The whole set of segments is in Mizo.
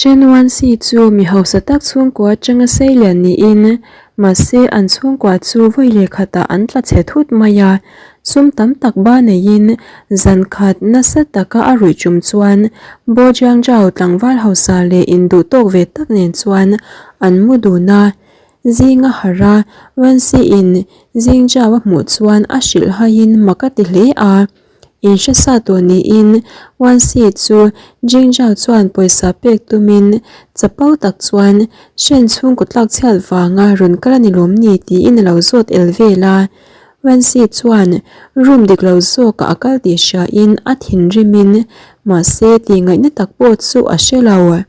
Shen Wanxi chu mi hausa tak chhungkua atanga seilian niin, mahse an chhungkua chu vawi leh khatah an tla chhe thut mai a. Sum tam tak ba neiin zan khat nasa taka a ruih tum chuan Bo Jiangzhao tlangval hausa leh induh tawk ve tak nen chuan an mu dun a. Zinga harh a, Wanxi-in Jingzhao a hmuh chuan a hrilh haiin mak a ti hle a. In hre sa tawh niin Wanxi chu Jingzhao chuan pawisa pek tumin chapo tak chuan Shen chhungkaw tlak chhiat vanga rawn kal a ni lawm ni tiin a lo zawt el vel a. Wanxi chuan room dik lo zawkah a kal tih hriain a thinrimin mahse tih ngaihna tak pawh chu a hre lo.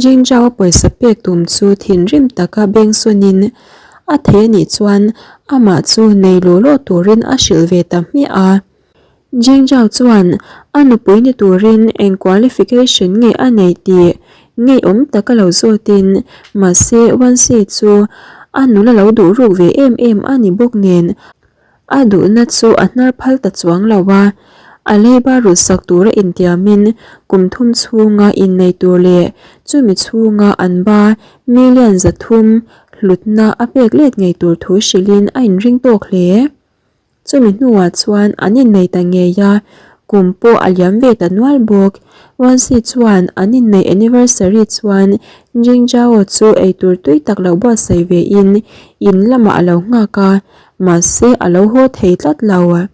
Jingzhao pawisa pek tum chu thinrim taka beng sawnin a thei a nih chuan amah chu nei law law turin a hrilh ve ta hmiah a. Jingzhao chuan a nupui ni turin eng qualification nge a nei tih ngeiawm taka lo zawtin mahse Wanxi chu a nula lo duh ruk ve em em a ni bawk nen A duhna chu a hnar phal ta chuang lo a, a leiba rulhsak tura intiamin kum thum chhunga innei tur leh chumi chhunga an ba million 300 hlutna a pek let ngei tur thu hrilhin a inring tawk hle. Chumi hnuah chuan an innei ta ngei a, kum pawh a liam ve ta nual bawk. Wanxi chuan an inneih anniversary chuan Jingzhao chu eitur tui tak lo buatsaih vein in lamah a lo nghak a, Mahse a lo haw thei tlat lo.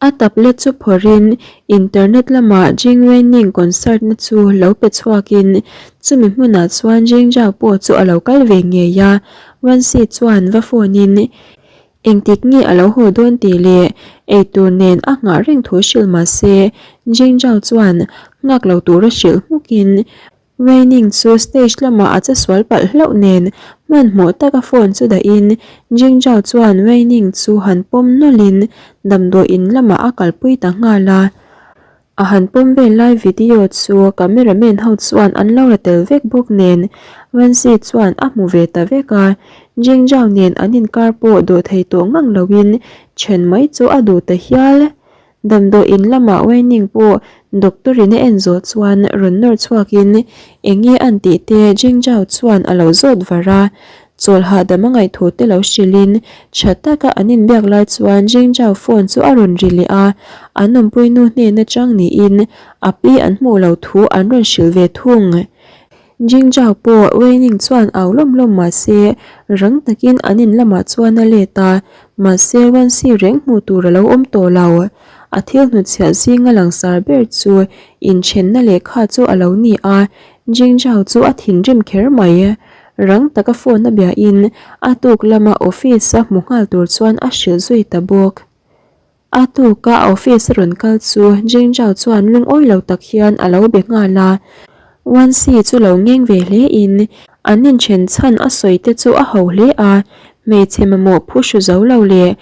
A tablet chu phawrhin internet lamah Jing Weining concert na chu lo pe chhuakin chumi hmunah chuan Jing Zhao pawh chu a lo kal ve ngei a. Wanxi chuan va phone in engtik nge a lo haw dawn tih leh eitur nen a nghah reng thu hrilh mahse Jing Zhao chuan nghak lo tura hrilh hmukin Weining chu stage lamah a che sual palh hlauh nen hmanhmawh taka phone chu dahin Jingzhao chuan Weining chu han pawm nawlhin damdawi in lamah a kalpui ta nghal a. A han pawm vel lai video chu cameraman ho chuan an lo la tel vek bawk nen Wenxi chuan a hmu ve ta vek a. Jingzhao nen an inkar pawh dawh thei tawh ngang loin then mai chu a duh ta hial. Damdawi in lamah Weining pawh doctor in a en zawh chuan rawn nawr chhuakin eng nge an tih te Jingzhao chuan a lo zawt var a. Chawl hahdam a ngaihthu te lo hrilhin tha taka an inbiak lai chuan Jingzhao phone chu a rawn ri leh a, an awmpui nu hnen atang niin a pi an hmuh lo thu an rawn hrilh ve thung. Jingzhao pawh Weining chuan au lawm lawm mah se rang takin an in lamah chuan a let a, mahse Wanxi reng hmuh tur a lo awm tawh lo. A thil hnutchhiah zinga langsar ber chu inthenna lehkha chu a lo ni a, Jingzhao chu a thinrim kher mai. Rang taka phone a biahin a tuk lama office a hmu nghal tur chuan a hrilh zui ta bawk. A tuka a office a rawn kal chu Jingzhao chuan lungawi lo tak hian a lo be nghal a. Wanxi chu lo ngeng ve hle in an inthen chhan a sawi te chu a ho hle a, hmeichhe mamawh phu hru zo lo leh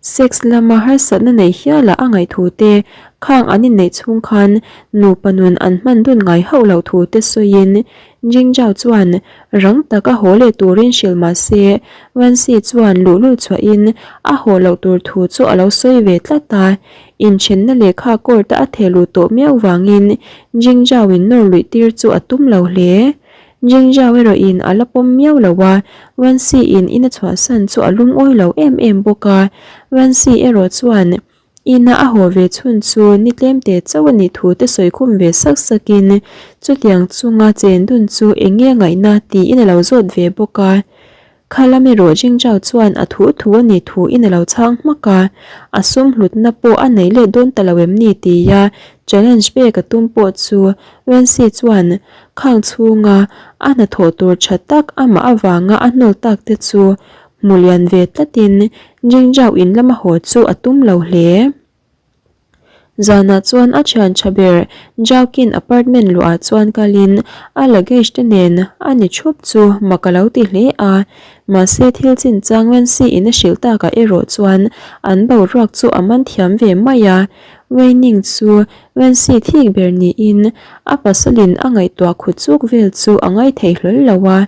sex lama harsatna nei hiala a ngaih thu te, khang an inneih chhung khan nupa nun an hman dun ngai hauh loh thu te sawiin Jingzhao chuan rang taka haw leh turin hrilh mah se, Wanxi chuan luhlul chhuahin a haw loh tur thu chu a lo sawi ve tlat a. Inthenna lehkha court-a a theh luh tawh miau vangin Jingzhao-in nawr luih tir chu a tum lo hle. Jingzhao erawhin a la pawm miau lo a, Wanxi-in in a chhuahsan chu a lungawi lo em em bawk a. Wanxi erawh chuan Ina a haw ve chhun chu ni tlemte chauh a nih thu te sawi khum ve sak sakin chutiang chunga chen dun chu eng nge ngaihna tiin a lo zawt ve bawk a. Khalam erawh Jingzhao chuan a thu thu a nih thu in a lo chhang hmak a, a sum hlutna pawh a nei let dawn ta lo em ni tia challenge pek a tum pawh chu Wenxi chuan khang chhunga a hnathawh tur tha tak amah avanga a hnawl tak te chu Hmu lian ve tlatin Jingzhao in lama haw chu a tum lo hle. Zanah chuan a thian tha ber Zhaokin apartment luah chuan kalin a luggage te nen a ni thup chu mak a lo ti hle a, mahse thil chinchang Wenxi in a hrilh takah erawh chuan an boruak chu a man thiam ve mai a. Weining chu Wenxi thik ber niin a pasalin a ngaihtuah khut chuk vel chu a ngaithei hlawl lo a.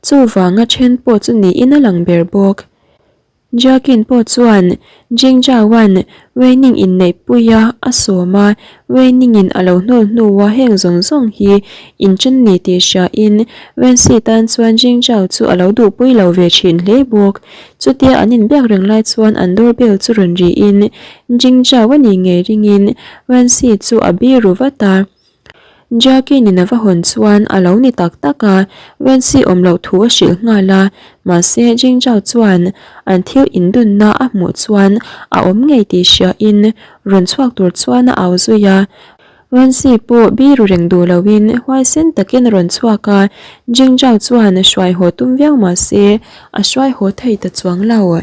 Chuvanga then pawh chu niin a lang ber bawk. Jiakin pawh chuan Jingzhao-a'n Weining inneihpuia a sawm a, Weining-in a lo hnawl hnua heng zawng zawng hi inchen ni tih hriain Wenxi tan chuan Jingzhao chu a lo duhpui lo ve thin hle bawk. Chutia an inbiak reng lai chuan an doorbell chu rawn riin Jingzhao a nih ngei ringin Wenxi chu a biru vat a. Jackie-in a va hawn chuan a lo ni tak tak a, Wenxi awm loh thu a hrilh nghal a, mahse Jingzhao chuan an thil indunna a hmuh chuan a awm ngei tih hriain rawn chhuak tur chuan a au zui a. Wenxi pawh biru reng duh loin huaisen takin a rawn chhuak a, Jingzhao chuan hruai haw tum viau mahse a hruai haw thei ta chuang lo.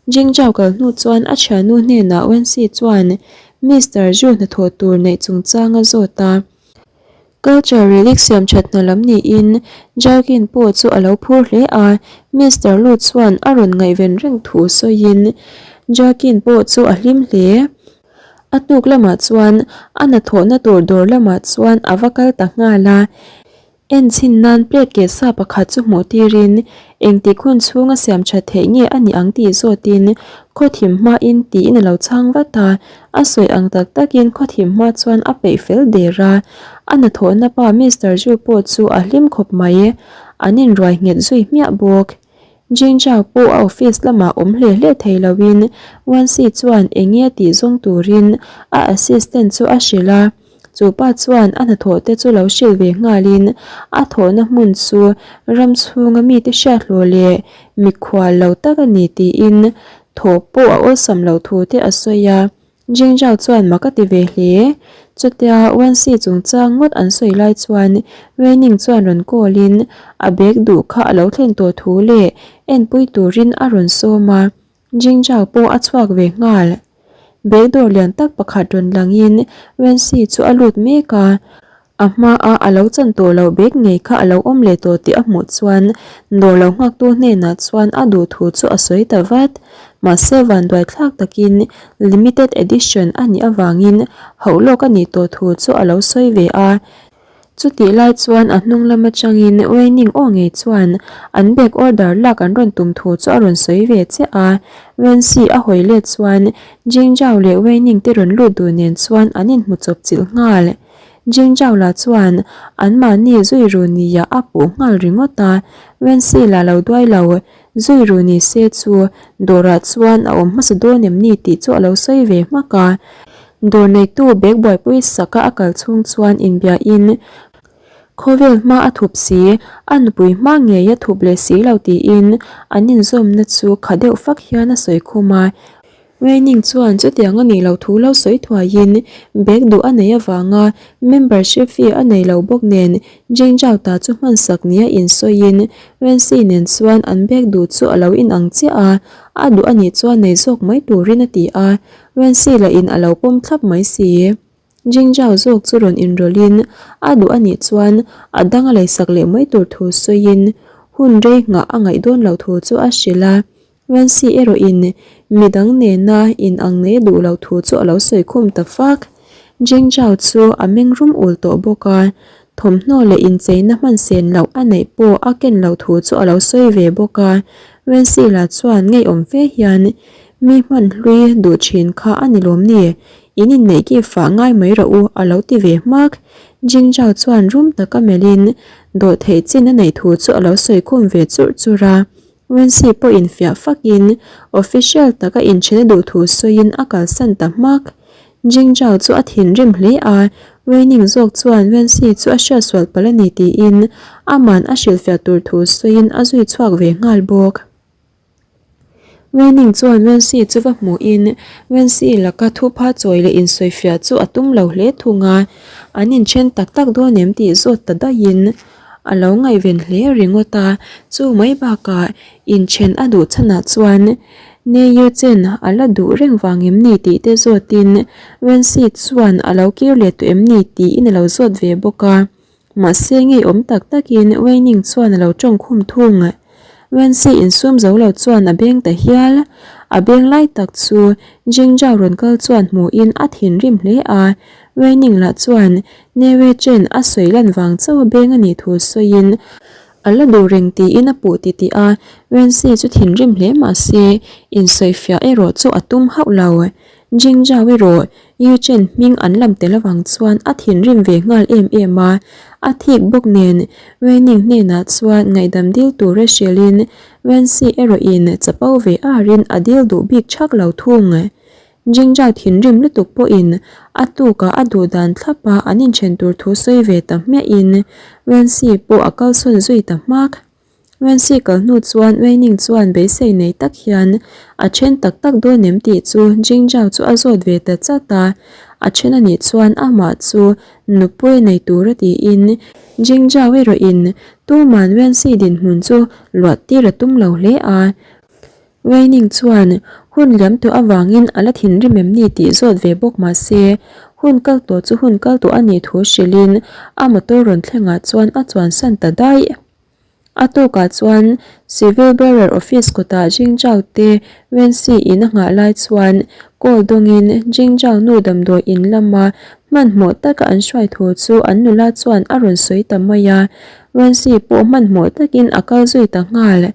Jingzhao kal hnu chuan a thiannu hnenah Wenxi chuan Mister Zhu hnathawh tur neih chungchang a zawt a. Culture relic siam that hna lam niin Jarkin pawh chu a lo phur hle a, Mister Lu chuan a rawn ngaihven reng thu sawiin Jarkin pawh chu a hlim hle. A tuk lamah chuan a hnathawhna tur dawr lamah chuan a va kal ta nghal a. En chhin nan plate keh sa pakhat chu hmuh tirin engtik hun chhunga siam that theih nge a nih ang tih zawtin khawthim hmain tiin a lo chhang vat a, a sawi ang tak takin khawthim hma chuan a peih fel der a, a hnathawhna pa Mister Zhu pawh chu a hlim khawp mai, an inruai nghet zui hmiah bawk. Jinja pawh a office lamah awm hle hle thei loin Wansi chuan enge tih zawng turin a assistant chu a hrilh a. Chu pa chuan a hnathawh te chu lo hrilh ve nghalin a thawhna hmun chu ram chhunga mite hriat hlawh leh mikhual lo tak a ni tiin thawh pawh a awlsam loh thu te a sawi a. Jingjao chuan mak a ti ve hle. Chutia Wanxi chungchang ngawt an sawi lai chuan Weining chuan rawn call in a bag duh kha a lo thlen tawh thu leh enpui turin a rawn sawm a. Jingjao pawh a chhuak ve nghal. Bag dawr lian tak pakhat rawn langin Wenxi chu a lut mek a, a hmaa a lo chan tawh loh bag ngei kha a lo awm leh tawh tih a hmuh chuan dawr lo nghaktu hnenah chuan a duh thu chu a sawi ta vat. Mahse vanduai thlak takin limited edition a nih avangin hauh lawk a nih tawh thu chu a lo sawi ve a. Chutih lai chuan a hnung lam atangin Weining aw ngei chuan an bag order lak an rawn tum thu chu a rawn sawi ve chiah a. Wenxi a hawi let chuan Jingzhao leh Weining te rawn lut duh nen chuan an inhmu chawp chilh nghal. Jingzhao lah chuan anmahni zui ru nia a puh nghal ringawt a, Wenxi lah lo duai lo zui ru ni se chu dawrah chuan a awm hmasa dawn em ni tih chu a lo sawi ve hmak a. Dawr neitu bag buaipui saka a kal chhung chuan inbiain khawvel hma a thup si, a nupui hma ngei a thup leh si lo tiin an inzawmna chu kha deuh fak hian a sawi khum a. Weining chuan chutiang a nih loh thu lo sawi thuaiin bag duh a neih avanga membership fee a nei lo bawk nen Jingzhao ta chu hmansak nia insawiin Wenxi nen chuan an bag duh chu a lo inang chiah a, a duh a nih chuan nei zawk mai turin a ti a. Wenxi lah in a lo pawm thlap mai si. Jingzhao zawk chu rawn inrawlhin a duh a nih chuan a dang a leisak leh mai tur thu sawiin hun rei nghah a ngaih dawn loh thu chu a hrilh a. Wenxi erawh in midang nena in ang nei a duh loh thu chu a lo sawi khum ta fak. Jingzhao chu a meng rum ul tawh bawk a, thawmhnaw leh incheina hman sen loh a neih pawh a ken loh thu chu a lo sawi ve bawk a. Wenxi lah chuan ngeiawm fe hian Mi hman hlui duh thin kha a ni lawm ni? In inneih ki fah ngai mai rawh u a lo ti ve hmak. Jingzhao chuan rum taka melhin dawh theih chin a neih thu chu a lo sawi khum ve churh churh a. Wenxi pawhin fiah fakin official taka inthen a duh thu sawiin a kalsan ta hmak. Jingzhao chu a thinrim hle a, Weining zawk chuan Wenxi chu a hriatsual palh a ni tiin aman a hrilhfiah tur thu sawiin a zui chhuak ve nghal bawk. Weining chuan Wenxi chu va hmuhin Wenxi laka thupha chawi leh insawifiah chu a tum lo hle thung a, an inthen tak tak dawn em tih zawt ta daihin a lo ngaihven hle ringawt a, chu mai bakah inthen a duh chhanah chuan Ne Yu Chen a la duh reng vang em ni tih te zawtin Wenxi chuan a lo kir leh tawh em ni tiin a lo zawt ve bawk a. Mahse ngeiawm tak takin Weining chuan a lo tawng khum thung. Wenxi insum zo lo chuan a beng ta hial. A beng lai tak chu Jingzhao rawn kal chuan hmuhin a thinrim hle a. Weining lah chuan Ne Wei Chen a sawi lan vang chauh a beng a nih thu sawiin. A la duh reng tiin a puh titih a, Wensi chu thinrim hle mah se insawifiah erawh chu a tum hauh lo. Jingzhao erawh Yu Chen hming an lam tel avang chuan a thinrim ve nghal em em a, a thik bawk nen Weining hnenah chuan ngaihdam dil tura hrilhin Wensi erawhin chapo ve arin a dil duh bik thak lo thung. Jingzhao thinrim lutuk pawhin a tukah a duh dan thlapa an inthen tur thu sawi ve ta hmiahin Wensi pawh a kalsawn zui ta hmak. Wensi kal hnu chuan Weining chuan beisei nei tak hian a then tak tak dawn em tih chu Jingzhao chu a zawt ve ta chat a, a then anih chuan amah chu nupui a nei tur a tiin Jingzhao erawhin tuman Wensi dinhmun chu luah tir a tum lo hle a. Weining chuan hun liam tawh avangin a la thinrim em ni tih zawt ve bawk mah se, hun kal tawh chu hun kal tawh a nih thu hrilhin a motor rawn thlengah chuan a chuansan ta daih. A tawkah chuan Civil Bearer Office kawtah Jingzhao te Wenxi in a nghah lai chuan call dawngin Jingzhao nu damdawi in lama hmanhmawh taka an hruai thu chu an nula chuan a rawn sawi ta mai a, Wenxi pawh hmanhmawh takin a kal zui ta nghal.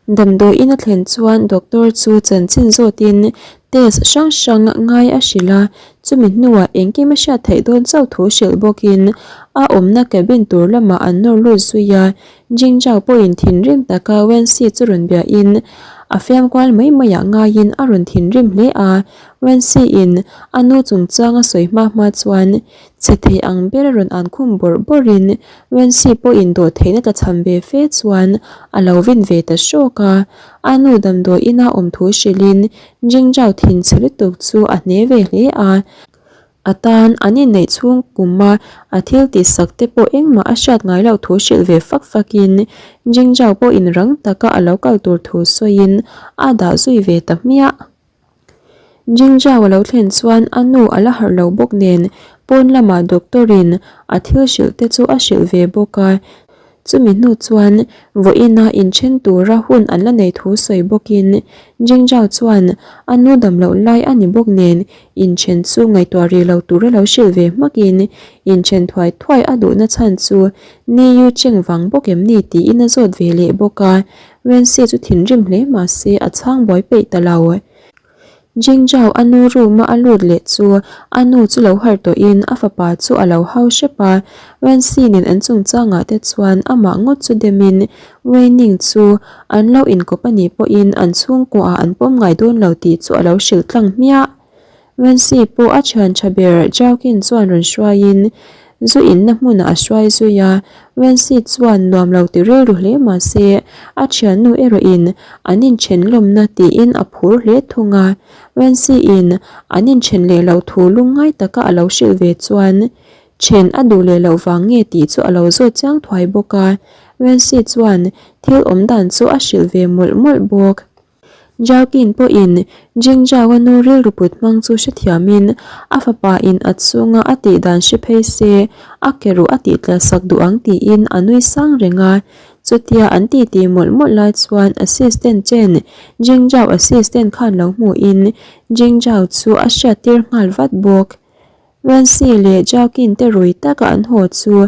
Damdawi in a thlen chuan doctor chu chanchin zawtin test hrang hrang ngai a hrilh a, chumi hnuah engkim a hriat theih dawn chauh thu hrilh bawkin a awmna cabin tur lamah an nawr lut zui a, Jingzhao pawhin thinrim taka Wenxi chu rawn biahin a fiam kual mai maiah ngaiin a rawn thinrim hle a, Wenxi in a nu chungchang a sawi hma hma chuan Chhe thei ang ber a rawn an khum bawrh bawrhin Wenxi pawhin dawh theihna tla cham ve fe chuan a lo vin ve ta hrawk a. A nu damdawi ina awm thu hrilhin Jingzhao thin chhe lutuk chu a hne ve hle a. A tan an inneih chhung kuma a thil tihsak te pawh engmah a hriat ngai loh thu hrilh ve fak fakin Jingzhao pawhin rang taka a lo kal tur thu sawiin a dah zui ve ta hmiah. Jingzhao a lo thlen chuan a nu a la harh lo bawk nen pawn lamah doctor in a thil hrilh te chu a hrilh ve bawk a, chumi hnu chuan vawiina inthen tura hun an la nei thu sawi bawkin Jingzhao chuan a nu dam loh lai a ni bawk nen inthen chu ngaihtuah rih lo tura lo hrilh ve hmakin inthen thuai thuai a duhna chhan chu Ni Yu Cheng vang bawk em ni tiin a zawt ve leh bawk a. Wenxi chu thinrim hle mah se a chhang buai peih ta lo. Jingzhao a nu room a a lut leh chu a nu chu lo harh tawhin a fapa chu a lo hau hrep a. Wenxi nen an chungchangah te chuan amah ngawt chu demin Weining chu an lo inkawp a nih pawhin an chhungkuaah an pawm ngai dawn lo tih chu a lo hrilh tlang hmiah. Wenxi pawh a thian tha ber Zhaoqin chuan rawn hruaiin zu inna hmunah a hruai zui a, Wenxi chuan nuam lo ti rilru hle mah se a thiannu erawhin an inthen lawmna tiin a phur hle thung a, Wenxi in an inthen leh loh thu lungngai taka a lo hrilh ve chuan then a duh leh loh vang nge tih chu a lo zawt chiang thuai bawk a, Wenxi chuan thil awmdan chu a hrilh ve mawlh mawlh bawk. Jarkin pawhin Jingzhao-a nu rilru put hmang chu hrethiamin a fapa in a chunga a tih dan hre phei se a ke ruh a tih tla sak duh ang tiin a nui sang reng a. Chutia an titi mawlh mawlh lai chuan assistant Chen, Jingzhao assistant khan lo hmuhin Jingzhao chu a hriattir nghal vat bawk. Wenxi leh Jakin te rui taka an haw chu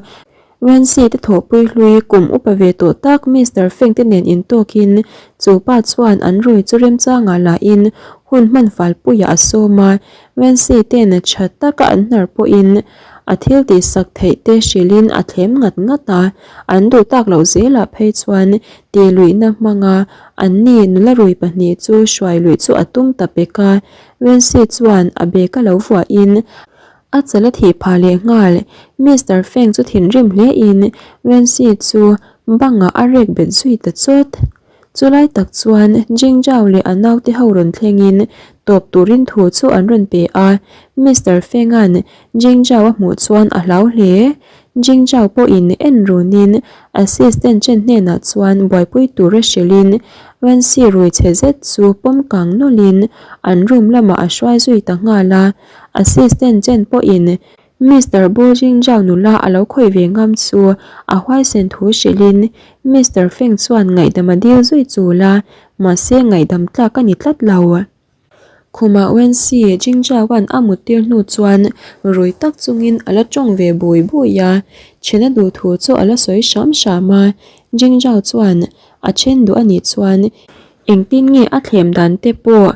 Wenxi te thawhpui hlui kum upa ve tawh tak Mister Feng te nen intawkin chu pa chuan an rui chu remchangah lahin hun hman falpuiah a sawm a, Wenxi ten tha taka an hnar pawhin a thil tihsak theih te hrilhin a thlem ngat ngat a, an duh tak loh zelah phei chuan tihluihna hmanga anni nula rui pahnih chu hruai luih chu a tum ta pek a. Wenxi chuan a bag a lo vuahin a chal a thih phah leh nghal. Mister Feng chu thinrim hle in Wenxi chu bangah a rek bet zui ta chawt. Chulai tak chuan Jingzhao leh a naute ho rawn thlengin tawp turin thu chu an rawn pe a. Mister Feng-a'n Jingzhao a hmuh chuan a hlau hle. Jingzhao pawhin en runin assistant chen hnenah chuan buaipui tura hrilhin Wenxi rui chhe zet chu pawm kang nawlhin an room lamah a hruai zui ta nghal a. Assistant chen pawhin Mister Bo Jingzhao nula a lo khawih ve ngam chu a huaisen thu hrilhin Mister Feng chuan ngaihdam a dil zui chul a, mahse ngaihdam tlak a ni tlat lo. Khumah Wensi Jingzhao-a'n a muttir hnu chuan rui tak chungin a la tawng ve bui bui a, then a duh thu chu a la sawi hram hram a. Jingzhao chuan a then duh a nih chuan engtin nge a thlem dan te pawh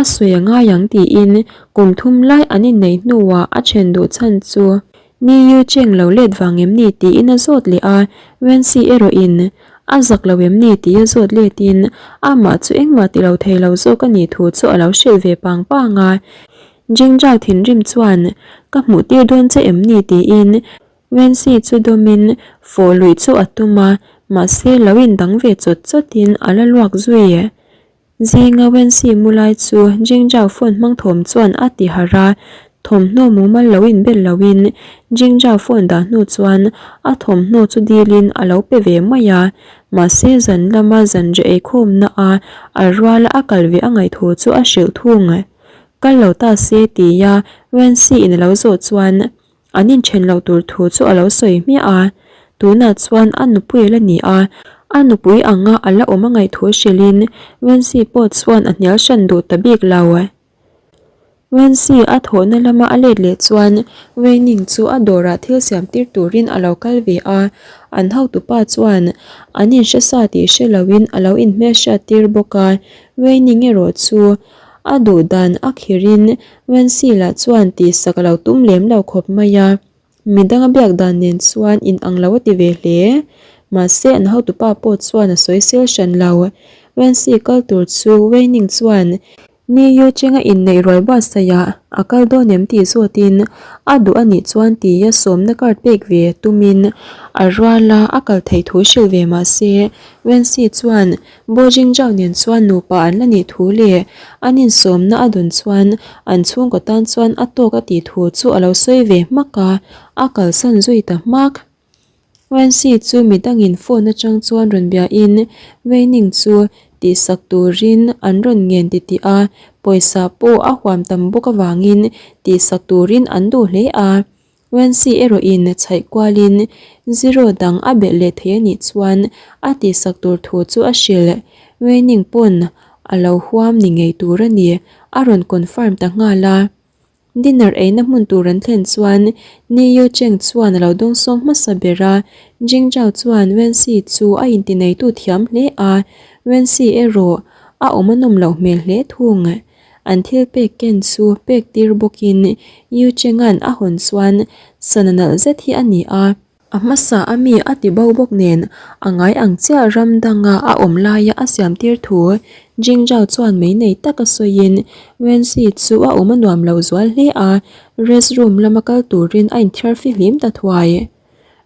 a sawi a ngai ang tiin kum thum lai an inneih hnuah a then duh chhan chu Ni Yu Cheng lo let vang em ni tiin a zawt leh a, Wenxi erawhin a zak lo em ni tih a zawt letin amah chu engmah ti lo thei lo zawk a nih thu chu a lo hrilh ve pang pang a. Jingzhao thinrim chuan ka hmuh tir dawn che em ni tiin Wenxi chu dawmin fawh luih chu a tum a, mahse lo indang ve chawt chawtin a la luak zui. Zinga Wenxi mu lai chu Jingzhao phone hmang thawm chuan a ti harh a, thawmhnaw mumal lo inbel loin Jingzhao phone dah hnu chuan a thawmhnaw chu dilin a lo pe ve mai a, mahse zan lama zanriah eikhawmna a a ruala a kal ve a ngaih thu chu a hrilh thung. Kal lo ta se tia Wenxi in a lo zawh chuan An inthen loh tur thu chu a lo sawi hmiah a, tunah chuan a nupui a la ni a, a nupui anga a la awm a ngaih thu hrilhin Wenxi pawh chuan a hnial hran duh ta bik lo. Wenxi a thawhna lama a let leh chuan Weining chu a dawrah thil siam tir turin a lo kal ve a, an hotupa chuan an inhre sa tih hre loin a lo inhmelhriat tir bawk a, Weining erawh chu a duh dan a khirin Wenxi lah chuan tihsak a lo tum lem lo khawp mai a, midang a biak dan nen chuan in ang lo a ti ve hle. Mahse an hotupa pawh chuan a sawi sel hran lo. Wenxi kal tur chu Weining chuan Ni Yu Cheng-a inneih rual buatsaihah a kal dawn em tih zawtin a duh a nih chuan tia sawmna card pek ve tumin a rual a, a kal theih thu hrilh ve mahse Wenxi chuan Bo Jingzhao nen chuan nupa an la nih thu leh an insawmna a dawn chuan an chhungkaw tan chuan a tawk a tih thu chu a lo sawi ve hmak a, a kalsan zui ta hmak. Wenxi chu midangin phone atang chuan rawn biain Weining chu tihsak turin an rawn ngen titih a, pawisa pawh a huam tam bawk avangin tihsak turin an duh hle a. Wenxi erawhin chhaih kualin zero dang a belh leh thei a nih chuan a tihsak tur thu chu a hrilh. Weining pawn a lo huam ni ngei tur a ni, a rawn confirm ta nghal a. Dinner eina hmun tur an thlen chuan Ni Yu Cheng chuan a lo dawngsawng hmasa ber a, Jing Zhao chuan Wenxi chu a intineitu thiam hle a, Wenxi erawh a awm a nawm loh hmel hle thung. An thil pek ken chu pek tir bawkin Yu Cheng-a'n a hawn chuan sana nalh zet hi a ni a. A hmasa a mi a ti bo bawk nen a ngai ang chiah ram danga a awm laia a siam tir thu Jing Zhao chuan mei nei taka sawiin Wenxi chu a awm a nuam lo zual hle a, rest room lama kal turin a inthiar fihlim ta thuai.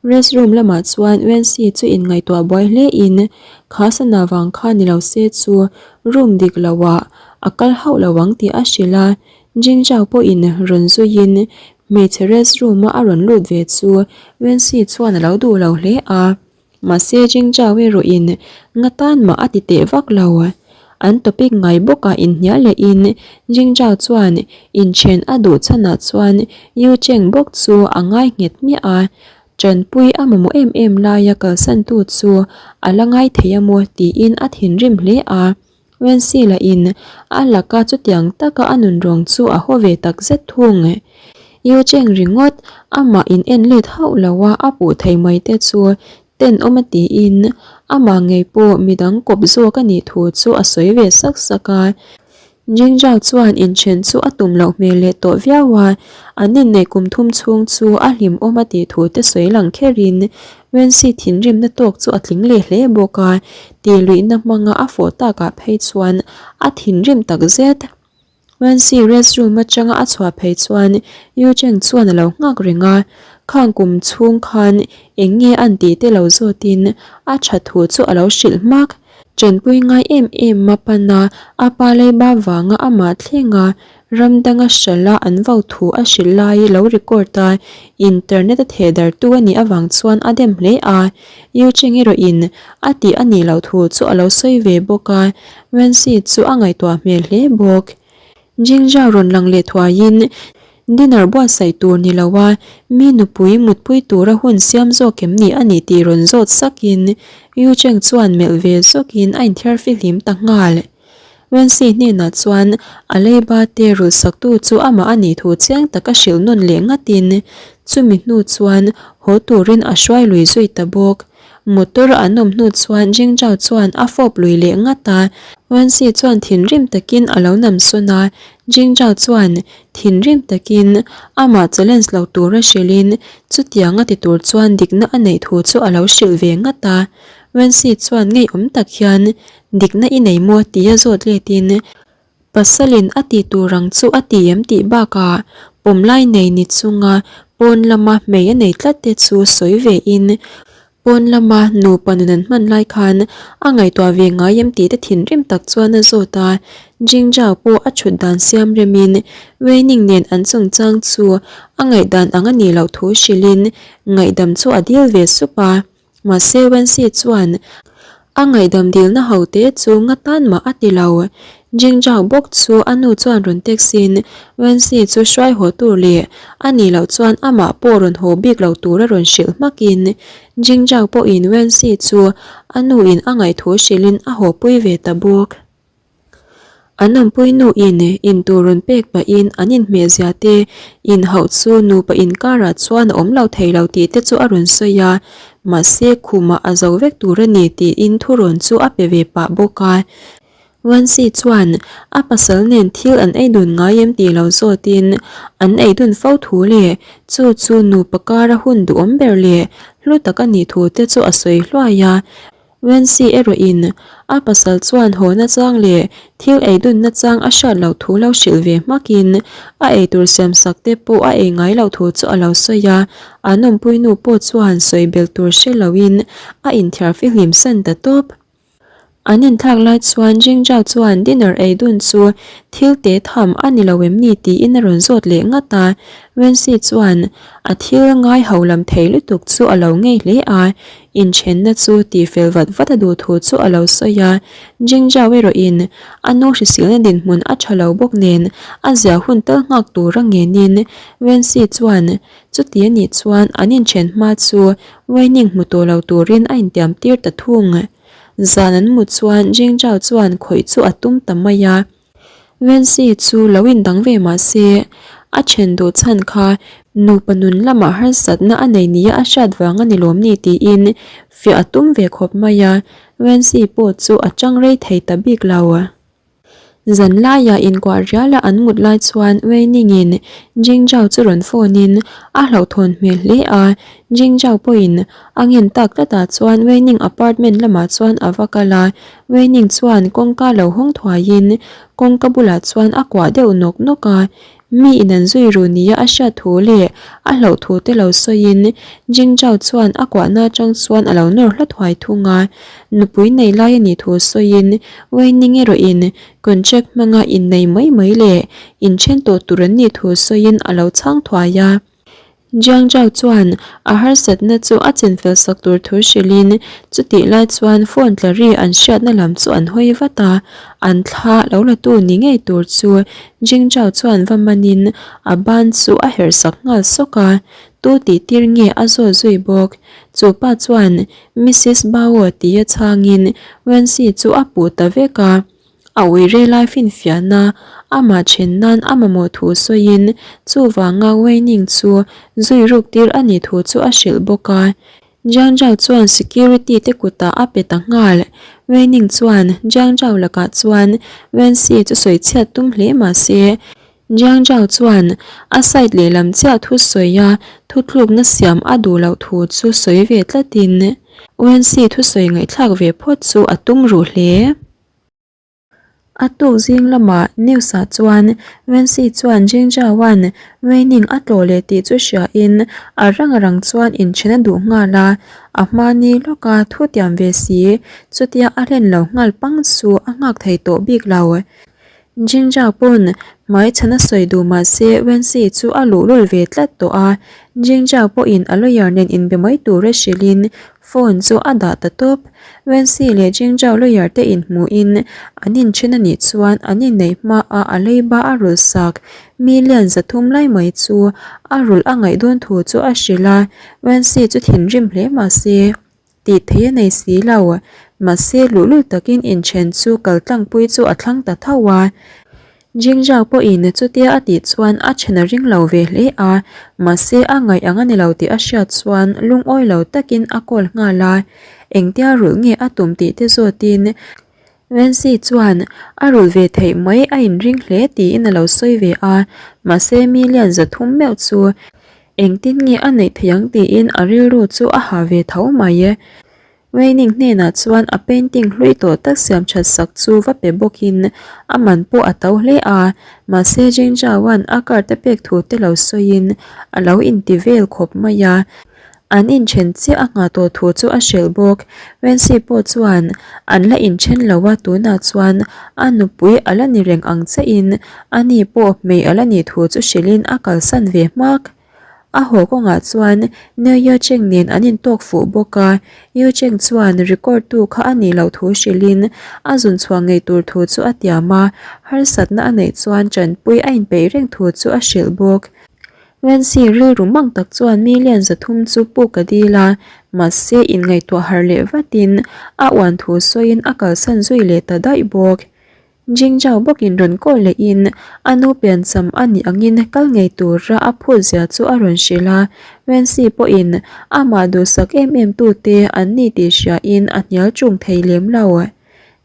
Rest room lamah chuan Wenxi chu inngaihtuah buai hle in kha sana vang kha ni lo se chu room dik lo ah a kal hauh lo ang tih a hrilh a, Jing Zhao pawhin rawn zuiin hmeichhe rest room a a rawn lut ve chu Wenxi chuan a lo duh lo hle a. Mahse Jing Zhao erawhin nga tan mah a ti teh vak lo. An topic ngai bawkah inhnial lehin Jing Zhao chuan inthen a duh chhanah chuan Yu Cheng bawk chu a ngai nghet hmiah a, tanpui a mamawh em em laia kalsantu chu a la ngai thei a maw tiin a thinrim hle a. Wenxi lahin a laka chutiang taka a nun rawng chu a haw ve tak zet thung. Yu Cheng ringawt amah in en let hauh lo a a puh thei mai te chu tenawm a tiin amah ngei pawh midang kawp zawk a nih thu chu a sawi ve sak sak a. Jing Zhao chuan inthen chu a tum loh hmel leh tawh viau a, an inneih kum thum chhung chu a hlimawm a tih thu te sawi lang kherin Wenxi thinrimna tawk chu a tling leh hle bawk a, tih luihna hmanga a fawh takah phei chuan a thinrim tak zet. Wenxi restroom atanga a chhuah phei chuan Yu Cheng chuan a lo nghak reng a, khang kum chhung khan eng nge an tih te lo zawtin a tha thu chu a lo hrilh hmak. Tanpui ngai em em a pan a, a pa leiba vanga amah thleng a, ram danga hralh a an vo thu a hrilh lai lo record a, internet a theh dartu a nih avang chuan a dem hle a. Yu Cheng erawhin a tih a nih loh thu chu a lo sawi ve bawk a, Wenxi chu a ngaihtuah hmel hle bawk. Jingzhao rawn lang leh thuaiin dinner buatsaih tur ni lo a, mi nupui mutpui tura hun siam zawk em ni a nih tih rawn zawt sakin Yu Cheng chuan melh ve zawkin a inthiar fihlim ta nghal. Wensi hnenah chuan a leiba te rulhsaktu chu amah a nih thu chiang taka hrilh nawn leh ngatin chumi hnu chuan haw turin a hruai lui zui ta bawk. Motor an awm hnu chuan Jingzhao chuan a fawp lui leh ngat a, Wensi chuan thinrim takin a lo nam sawn a, Jingzhao chuan thinrim takin amah challenge lo tura hrilhin chutiang a ti tur chuan dikna a neih thu chu a lo hrilh ve ngat a. Wensi chuan ngeiawm tak hian Dikna i nei maw? tia zawt letin Pasalin a ti tur ang chu a ti em tih bakah pawmlai nei ni chunga pawn lama hmei a nei tlat te chu sawi ve in pawn lama nupa nun an hman lai khan a ngaihtuah ve ngai em tih te thinrim tak chuan a zawt a. Jingjao pawh a thut dan siam remin Weining nen an chungchang chu a ngaihdan ang a nih loh thu hrilhin ngaihdam chu a dil ve sup a. Mahse Wensi chuan a ngaihdam dilna ho te chu nga tan mah a ti lo. Jingjao bawk chu a nu chuan rawn text in Wensi chu hruai haw tur leh a nih loh chuan amah pawh rawn haw bik lo tur a rawn hrilh hmak in Jingjao pawhin Wensi chu a nu in a ngaihthu hrilhin a haw pui ve ta bawk. An awmpui nu in intur rawn pek pahin an inhmeh zia te inhauh chu nupa inkarah chuan a awm lo thei lo tih te chu a rawn sawi a, mahse khumah a zo vek tur a ni tiin thurawn chu a pe ve pah bawk a. Wansi chuan a pasal nen thil an ei dun ngai em tih lo zawtin an ei dun fo thu leh chu chu nupa kara hun duhawm ber leh hlu tak a nih thu te chu a sawi hluai a. Wensi erawhin a pasal chuan haw nachang leh thil ei dun nachang a hriat loh thu lo hrilh ve hmakin a eitur siamsak te pawh a ei ngai loh thu chu a lo sawi a, an awmpui nu pawh chuan sawi belh tur hre loin a inthiar fihlim san ta tawp. An inthlak lai chuan Jingjao chuan dinner ei dun chu thil te tham a ni lo em ni tiin a rawn zawt leh ngat a, Wensi chuan a thil ngai ho lam thei lutuk chu a lo ngei hle a, Inthenna chu tihfel vat vat a duh thu chu a lo sawi a, Jingjao erawhin a nu hrisilna dinhmun a tha lo bawk nen a zia hun tal nghak tura ngenin Wensi chuan chuti a nih chuan an inthen hma chu Weining hmu tawh lo turin a intiam tir ta thung. Zan an mut chuan Jingjao chuan khawih chu a tum ta mai a. Wensi chu lo indang ve mah se, a then duh chhan kha nupa nun lamah harsatna a nei nia a hriat vang a ni lawm ni tiin fiah a tum ve khawp mai a, Wensi pawh chu a chang rei thei ta bik lo. Zan laiah inkuah riala an mut lai chuan Weiningin Jingjao chu rawn phone in a hlauhthawn hmel hle a, Jingjao pawhin a ngen tak tlatah chuan Weining apartment lamah chuan a va kal a, Weining chuan kawngka lo hawng thuaiin kawngka bulah chuan a kuah deuh nawk nawk a, mi in an zui ru nia a hriat thu leh a hlauh thu te lo sawiin Jingjao chuan a kuahna atang chuan a lo nawr hla thuai thung a, nupui nei lai a nih thu sawiin Weining erawhin contract hmanga innei mai mai leh inthen tawh tur an nih thu sawiin a lo chhang thuai a. Jiang Zhao chuan a harsatna chu a chenfel sak tur thu hrilhin chutih lai chuan phone tla ri an hriatna lam chu an hawi vat a, an thla lo la tu ni ngei tur chu Jing Zhao chuan va manin a ban chu a herh sak nghal sawk a, tu tih tir nge a zawt zui bawk. Chu pa chuan Missus Bao tia chhangin Wenxi chu a puh ta vek a. A ui rei lai finfiahna amah then nan a mamawh thu sawiin chuvanga Weining chu zui ruk tir a nih thu chu a hrilh bawk a. Jiang Zhao chuan security te kutah a pe ta nghal. Weining chuan Jiang Zhao lakah chuan Wenxi chu sawi chhiat tum hle mah se Jiang Zhao chuan a side lehlam chiah thu sawi a thutlukna siam a duh loh thu chu sawi ve tlatin Wenxi thusawi ngaihthlak ve phawt chu a tum ruh hle. A tuk zing lamah news ah chuan Wenxi chuan Jingzhaoan Weining a tlawh leh tih chu hriain a rang a rang chuan inthen a duh nghal a, a hmani lawka thu tiam ve si chutia a hlen lo nghal pang chu a nghak thei tawh bik lo. Jingjao pawn hmai chhan a sawi duh mah se Wenxi chu a luhlul ve tlat tawh a, Jingjao pawhin a lawyer nen inbe mai tur a hrilhin phone chu a dah ta tawp. Wenxi leh Jingjao lawyer te inhmuhin an inthen a nih chuan an inneih hmaah a leiba a rulh sak million 300 lai mai chu a rulh a ngaih dawn thu chu a hrilh a, Wenxi chu thinrim hle mah se. Tih theih a nei si lo. Mahse luhlul takin inthen chu kal tlangpui chu a thlang ta tho a. Jingzhao pawhin chutia a tih chuan a then a ring lo ve hle a, mahse a ngaih ang a ni lo tih a hriat chuan lungawi lo takin a call nghal a. Engtia rulh nge a tum tih te zawtin Nancy chuan a rulh ve theih mai a inring hle tiin a lo sawi ve a, mahse million 300 meuh chu engtin nge a neih theih ang tiin a rilru chu a ha ve tho mai. Wayne hnenah chuan a painting hlui tawh tak siam that sak chu va pe bawkin a man pawh a to hle a, mahse Jane Zhao-a'n a card a pek thu te lo sawiin a lo inti vel khawp mai a. An inthen chiah a nghah tawh thu chu a hrilh bawk. Wency pawh chuan an la inthen lo a, tunah chuan a nupui a la ni reng ang chiahin a ni pawh hmei a la nih thu chu hrilhin a kalsan ve hmak. A haw kawngah chuan Neo Yu Cheng nen an intawk fuh bawk a, Yu Cheng chuan record tu kha a nih loh thu hrilhin a zun chhuah ngei tur thu chu a tiam a, harsatna a neih chuan tanpui a inpeih reng thu chu a hrilh bawk. Wensi rilru mang tak chuan million 300 chu puk a dil a, mahse inngaihtuah harh leh vatin a uan thu sawiin a kalsan zui leh ta daih bawk. Jingzhao bawkin rawn kawl lehin a nu piancham a nih angin kal ngei tura a phut zia chu a rawn hrilh a, Wensi pawhin amah duhsak em em tute an ni tih hriain a hnial ṭung thei lem lo.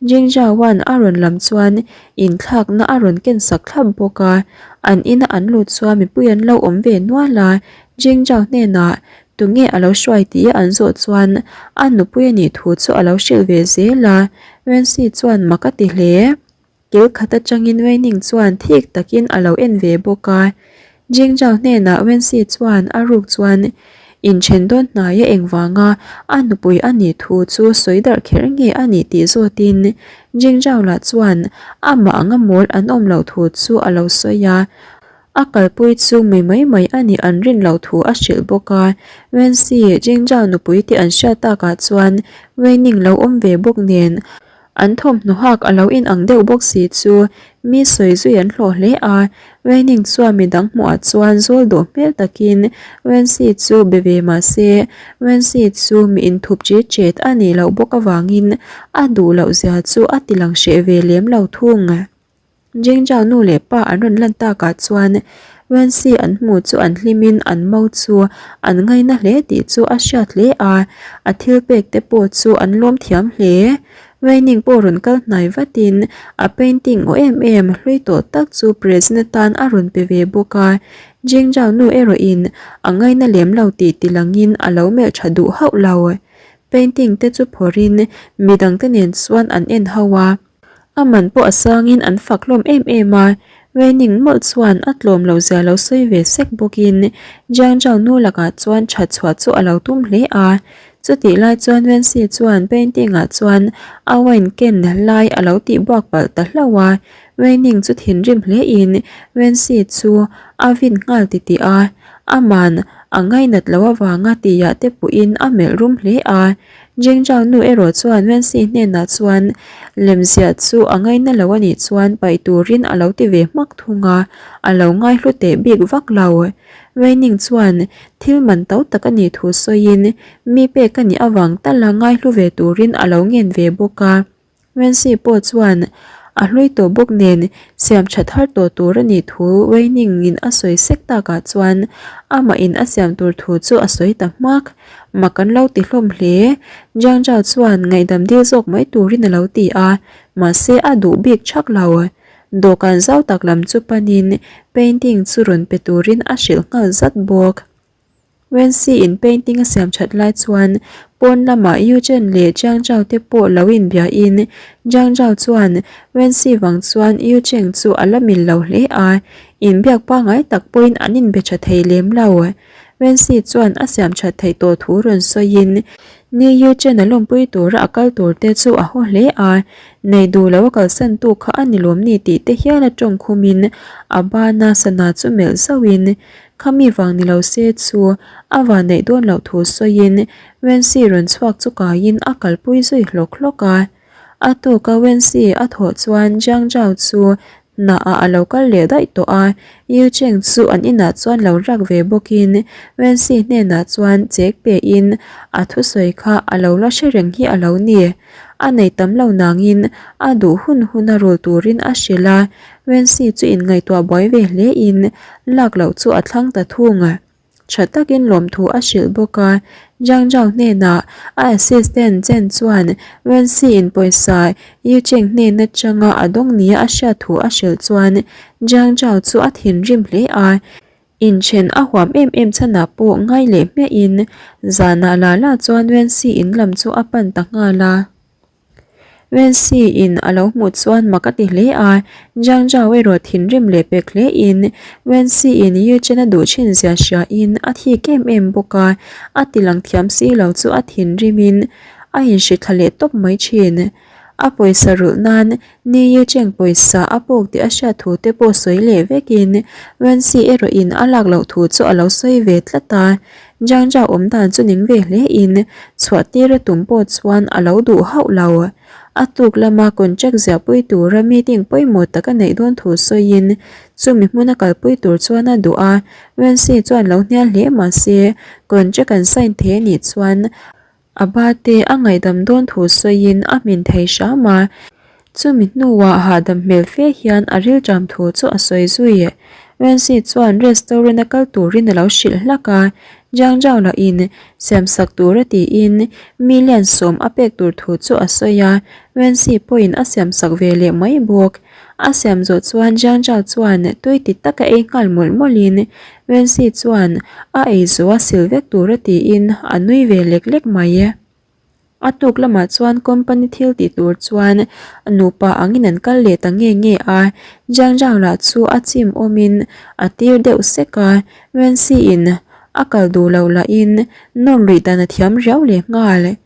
Jingzhaoan a rawn lam chuan inthlakna a rawn ken sak thlap bawk a, an ina an lut chuan mipui an lo awm ve nual a, Jingzhao hnenah tunge a lo hruai tih an zawh chuan a nupui a nih thu chu a lo hrilh ve zel a, Wensi chuan mak a ti hle. Kil khat atangin Weining chuan thik takin a lo en ve bawk a. Jingzhao hnenah Wensi chuan a ruk chuan inthen dawn hnaia engvanga a nupui a nih thu chu sawi darh kher nge a nih tih zawtin Jingzhao lah chuan amah anga mawl an awm loh thu chu a lo sawi a. A kalpui chu mi mai mai a nih an rin loh thu a hrilh bawk a. Wensi, Jingzhao nupui tih an hriat takah chuan Weining lo awm ve bawk nen An thawmhnaw hak a lo inang deuh bawk si chu mi sawi zui an hlawh hle a, Weining chuan midang hmuhah chuan zawl dawh hmel takin Wensi chu be ve mah se, Wensi chu mi inthup chet chet a nih loh bawk avangin a duh loh zia chu a ti lang hreh ve lem lo thung. Jingzhao nu leh pa an rawn lan takah chuan Wensi an hmu chu an hlimin an mo chu an ngaina hle tih chu a hriat hle a, a thil pek te pawh chu an lawm thiam hle. Weining pawh rawn kal hnai vatin a painting aw em em hlui tawh tak chu present atan a rawn pe ve bawk a, Jingzhao nu erawhin a ngaina lem lo tih tilangin a lo melh tha duh hauh lo. Painting te chu phawrhin midangte nen chuan an en ho a. A man pawh a sangin an fak hlawm em em a, Weining mawlh chuan a tlawm lo zia lo sawi ve sek bawkin Jiang Zhao nu lakah chuan that chhuah chu a lo tum hle a. Chutih lai chuan Wenxi chuan painting ah chuan a wine ken lai a lo tih buak palh ta hlauh a, Weining chu thinrim hle in Wenxi chu a vin nghal titih a, aman a ngainat loh avanga tihah te puhin a melh rum hle a. Jingzhao nu erawh chuan Wenxi hnenah chuan lemziah chu a ngaina lo a nih chuan paih turin a lo ti ve hmak thung a, a lo ngaihlu teh bik vak lo. Weining chuan thil man to tak a nih thu sawiin mi pek a nih avang tala ngaihlu ve turin a lo ngen ve bawk a. Wenxi pawh chuan a hlui tawh bawk nen siam tha thar tawh tur a nih thu Weining in a sawi sek takah chuan amah in a siam tur thu chu a sawi ta hmak. Mak an lo ti hlawm hle. Jiang Zhao chuan ngaihdam dil zawk mai turin a lo ti a, mahse a duh bik thak lo. Dawhkan zau tak lam chu panin painting chu rawn pe turin a hrilh nghal zat bawk. Wenxi in painting a siam that lai chuan pawn lamah Yu Chen leh Jiang Zhao te pawh lo inbia in Jiang Zhao chuan Wenxi vang chuan Yu Cheng chu a la mil lo hle a, inbiak pangngai tak pawhin an inbe tha thei lem lo. Wenxi chuan a siam that theih tawh thu rawn sawiin Ni Yu Chen a lawmpui tura a kal tur te chu a haw hle a, nei duh lo a kalsan tu kha a ni lawm ni tih te hial a tawng khumin a bana sana chu melh zauhin Khami vang ni lo se chu a van neih dawn loh thu sawiin Wenxi rawn chhuak chu kaiin a kalpui zui hlawk hlawk a. A tuka Wenxi a thawh chuan Jiang Zhao chu Hnaah a lo kal leh daih tawh a, Yu Cheng chu an inah chuan lo riak ve bawkin Wenxi hnenah chuan chek pein a thusawi kha a lo la hre reng hi a lo ni. A nei tam lo nangin a duh hun hun a rul turin a hrilh a, Wenxi chu inngaihtuah buai ve hlein lak loh chu a thlang ta thung. Tha takin lawmthu a hrilh bawk a, Zhang Zhao hnenah a assistant Chen chuan Wenxi in pawisa Yu Cheng hnen atanga a dawng nia a hriat thu a hrilh chuan Zhang Zhao chu a thinrim hle a, inchen a huam em em chhanah pawh ngai leh hmiahin zanah la la chuan Wenxi in lam chu a pan ta nghal a. Wenxi in a lo hmuh chuan mak a ti hle a, Zhang Zhao erawh thinrim leh pek hle in Wenxi in Yu Chen a duh thin zia hria in a thik em em bawk a, a ti lang thiam si lo chu a thinrim in a inhri thla leh tawp mai thin. A pawisa rulh nan Ni Yu Cheng pawisa a pawk tih a hriat thu te pawh sawi leh vek in Wenxi erawh in a lak loh thu chu a lo sawi ve tlat a. Zhang Zhao awm dan chu ning ve hle in chhuah tir a tum pawh chuan a lo duh hauh lo. A tuk lama contract ziahpui tura meeting pawimawh tak a neih dawn thu sawiin chumi hmuna kalpui tur chuan a duh a, Wenxi chuan lo hnial hle mahse contract an sign thei a nih chuan A ba te a ngaihdam dawn thu sawiin a hmin thei hram a, chumi hnuah hahdam hmel fe hian a rilṭam thu chu a sawi zui. Wenxi chuan restaurant a kal turin a lo hrilh hlak a, Zhang Zhao lahin siamsak tura tiin million sawm a pek tur thu chu a sawi a, Wenxi pawhin a siamsak ve leh mai bawk. A siam zawh chuan Zhang Zhao chuan tui ti taka ei nghal mawlh mawlhin Wenxi chuan a ei zawh a sil vek tur a tiin a nui ve lek lek mai. A tuk lamah chuan company thil tih tur chuan nupa angin an kal leh ta nge nge a, Zhang Zhao lah chu a chim awmin a tir deuh sek a, Wenxi in a kal duh loh lahin nawr luih dan a thiam riau leh nghal.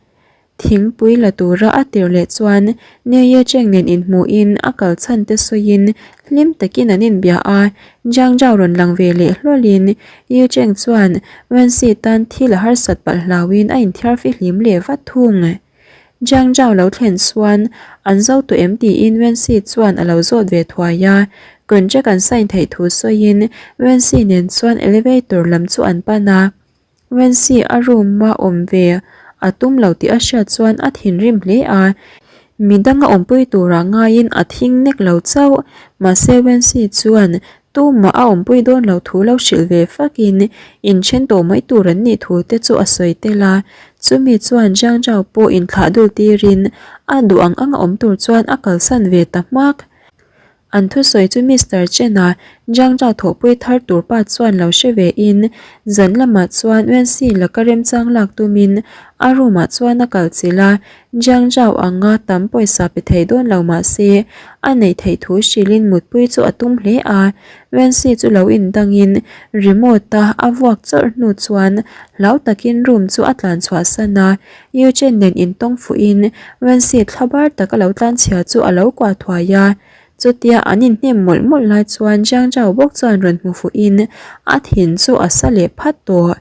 Thingpui la tura a tir leh chuan Neye Cheng nen inhmuhin a kal chhan te sawiin hlim takin an inbia a, Zhang Zhao rawn lang ve leh hlawlin Yu Cheng chuan Wenxi tan thil a harsat palh hlauhin a inthiar fihlim leh vat thung. Zhang Zhao lo thlen chuan an zo tawh em tiin Wenxi chuan a lo zawt ve thuai a, contract an sign theih thu sawiin Wenxi nen chuan elevator lam chu an pan a. Wenxi a room a awm ve a tum lo tih a hriat chuan a thinrim hle a, midang a awmpui turah ngaiin a thing nek lo chauh. Mahse Wenxi chuan tumah a awmpui dawn lo thu lo hrilh ve fakin inthen tawh mai tur an nih thu te chu a sawi tel a. Chumi chuan Zhang Zhao pawh inthlah dul tirin a duh ang ang a awm tur chuan a kalsan ve ta hmak. An thusawi chu Mister Chen-a Zhang Zhao thawhpui thar tur pa chuan lo hre ve in, zan lamah chuan Wenxi laka remchang lak tumin a room ah chuan a kal chilh a, Zhang Zhao anga tam pawisa pe thei dawn lo mah se a neih theih thu hrilhin mutpui chu a tum hle a, Wenxi chu lo indangin remote a a vuak chawrh hnu chuan hlau takin room chu a tlan chhuahsan a, Yu Chen nen intawng fuhin Wenxi thlabar tak a lo tlanchhia chu a lo kuah thuai a. Chutia an inhnem mawlh mawlh lai chuan Zhang Zhao bawk chuan rawn hmu fuhin a thin chu a sa leh phat tawh.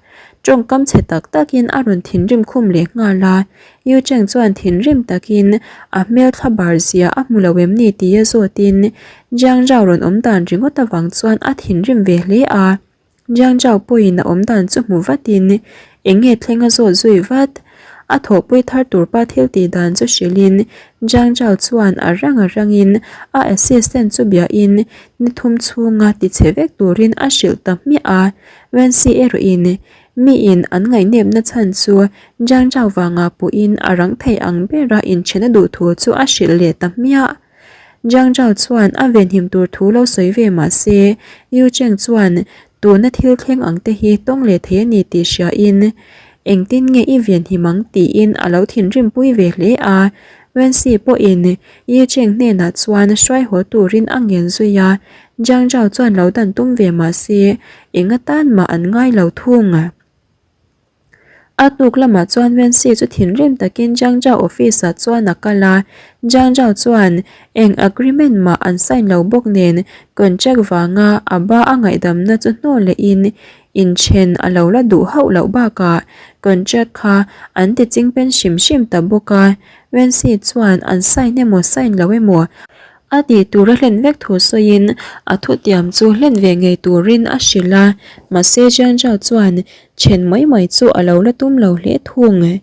Tawngkam chhe tak takin a rawn thinrim khum leh nghal a. Yu Cheng chuan thinrim takin a hmel thlabar zia a hmu lo em ni tia zawtin Zhang Zhao rawn awm dan ringawt avang chuan a thinrim ve hle a. Jiang Zhao pawhin a awm dan chu hmu vatin eng nge thleng a zawt zui vat. A thawhpui thar tur pa thil tih dan chu hrilhin Jiang Zhao chuan a rang a rangin a assistant chu biahin ni thum chhunga ti chhe vek turin a hrilh ta hmiah a. Wenxi erawhin miin an ngaihnepna chhan chu Jiang Zhao vangah puhin a rang thei ang bera inthen a duh thu chu a hrilh leh ta hmiah. Jiang Zhao chuan a venhim tur thu lo sawi ve mah se, Yu Cheng chuan tuna thil thleng ang te hi tawng leh thei a ni tih hriain, engtin nge i venhim ang tiin a lo thinrim pui ve hle a. Wenxi pawhin Yu Cheng hnenah chuan hruai haw turin a ngen zui a, Jiang Zhao chuan lo dan tum ve mah se, eng atan mah an ngai lo thung. A tuk lamah chuan Wenxi chu thinrim takin Zhang Zhao office ah chuan a kal a, Zhang Zhao chuan eng agreement mah an sign lo bawk nen contract vanga a ba a ngaihdamna chu hnawl lehin inthen a lo la duh hauh loh bakah contract kha an ti chingpen hrim hrim ta bawk a, Wenxi chuan an sign emaw sign lo emaw. A tih tur a hlen vek thu sawiin a thutiam chu hlen ve ngei turin a hrilh a, mahse Jiang Zhao chuan then mai mai chu a lo la tum lo hle thung.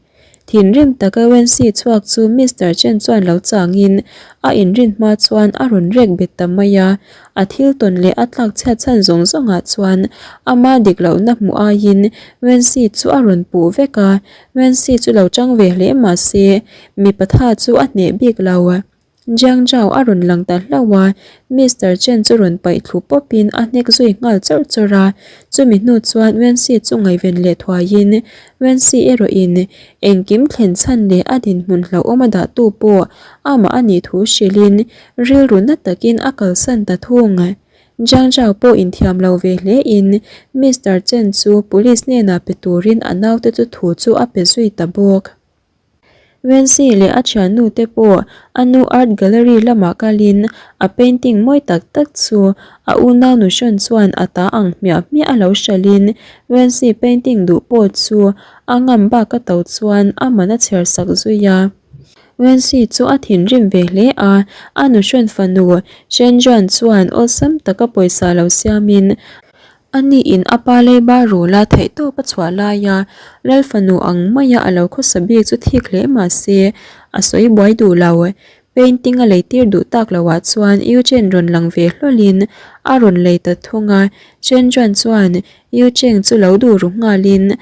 Thinrim taka Wenxi chhuak chu Mister Chen chuan lo changin a inrin hma chuan a rawn rek bet ta mai a, a thil tawn leh a tlak chhiat chhan zawng zawngah chuan ama dik lohna hmuh aiin Wenxi chu a rawn puh vek a, Wenxi chu lo chang ve hle mahse mipa tha chu a hneh bik lo. Jiang Zhao a rawn lang ta hlauh a, Mister Chen chu rawn paih thlu pawpin a hnek zui nghal chawrh chawrh a. Chumi hnu chuan Wenxi chu ngaihven leh thuaiin Wenxi erawhin engkim thlen chhan leh a dinhmun hlauhawm a dahtu pawh amah a nih thu hrilhin rilru na takin a kalsan ta thung. Jiang Zhao pawh inthiam lo ve hlein Mister Chen chu police hnenah pe turin a naute chu thu chu a pe zui ta bawk. Wenxi leh a thiannu te pawh a nu art gallery lamah kalin a painting mawi tak tak chu a unau nu hrawn chuan a ta ang hmiah hmiah a lo hralhin Wenxi painting duh pawh chu a ngam bak a to chuan a man a chhiar sak zui a. Wenxi chu a thinrim ve hle a, a nu hrawn fanu Shen Juan chuan awlsam taka pawisa lo siamin A niin a pa leiba rula theihtawp a chhuah laia Lal fanu ang maia a lo khawsa bik chu thik hle mah se, a sawi buai duh lo. Painting a leitir duh tak loah chuan Eugene rawn lang ve hlawlin a rawn lei ta thung a, Chen Juan chuan Eugene chu lo duh ru nghalin,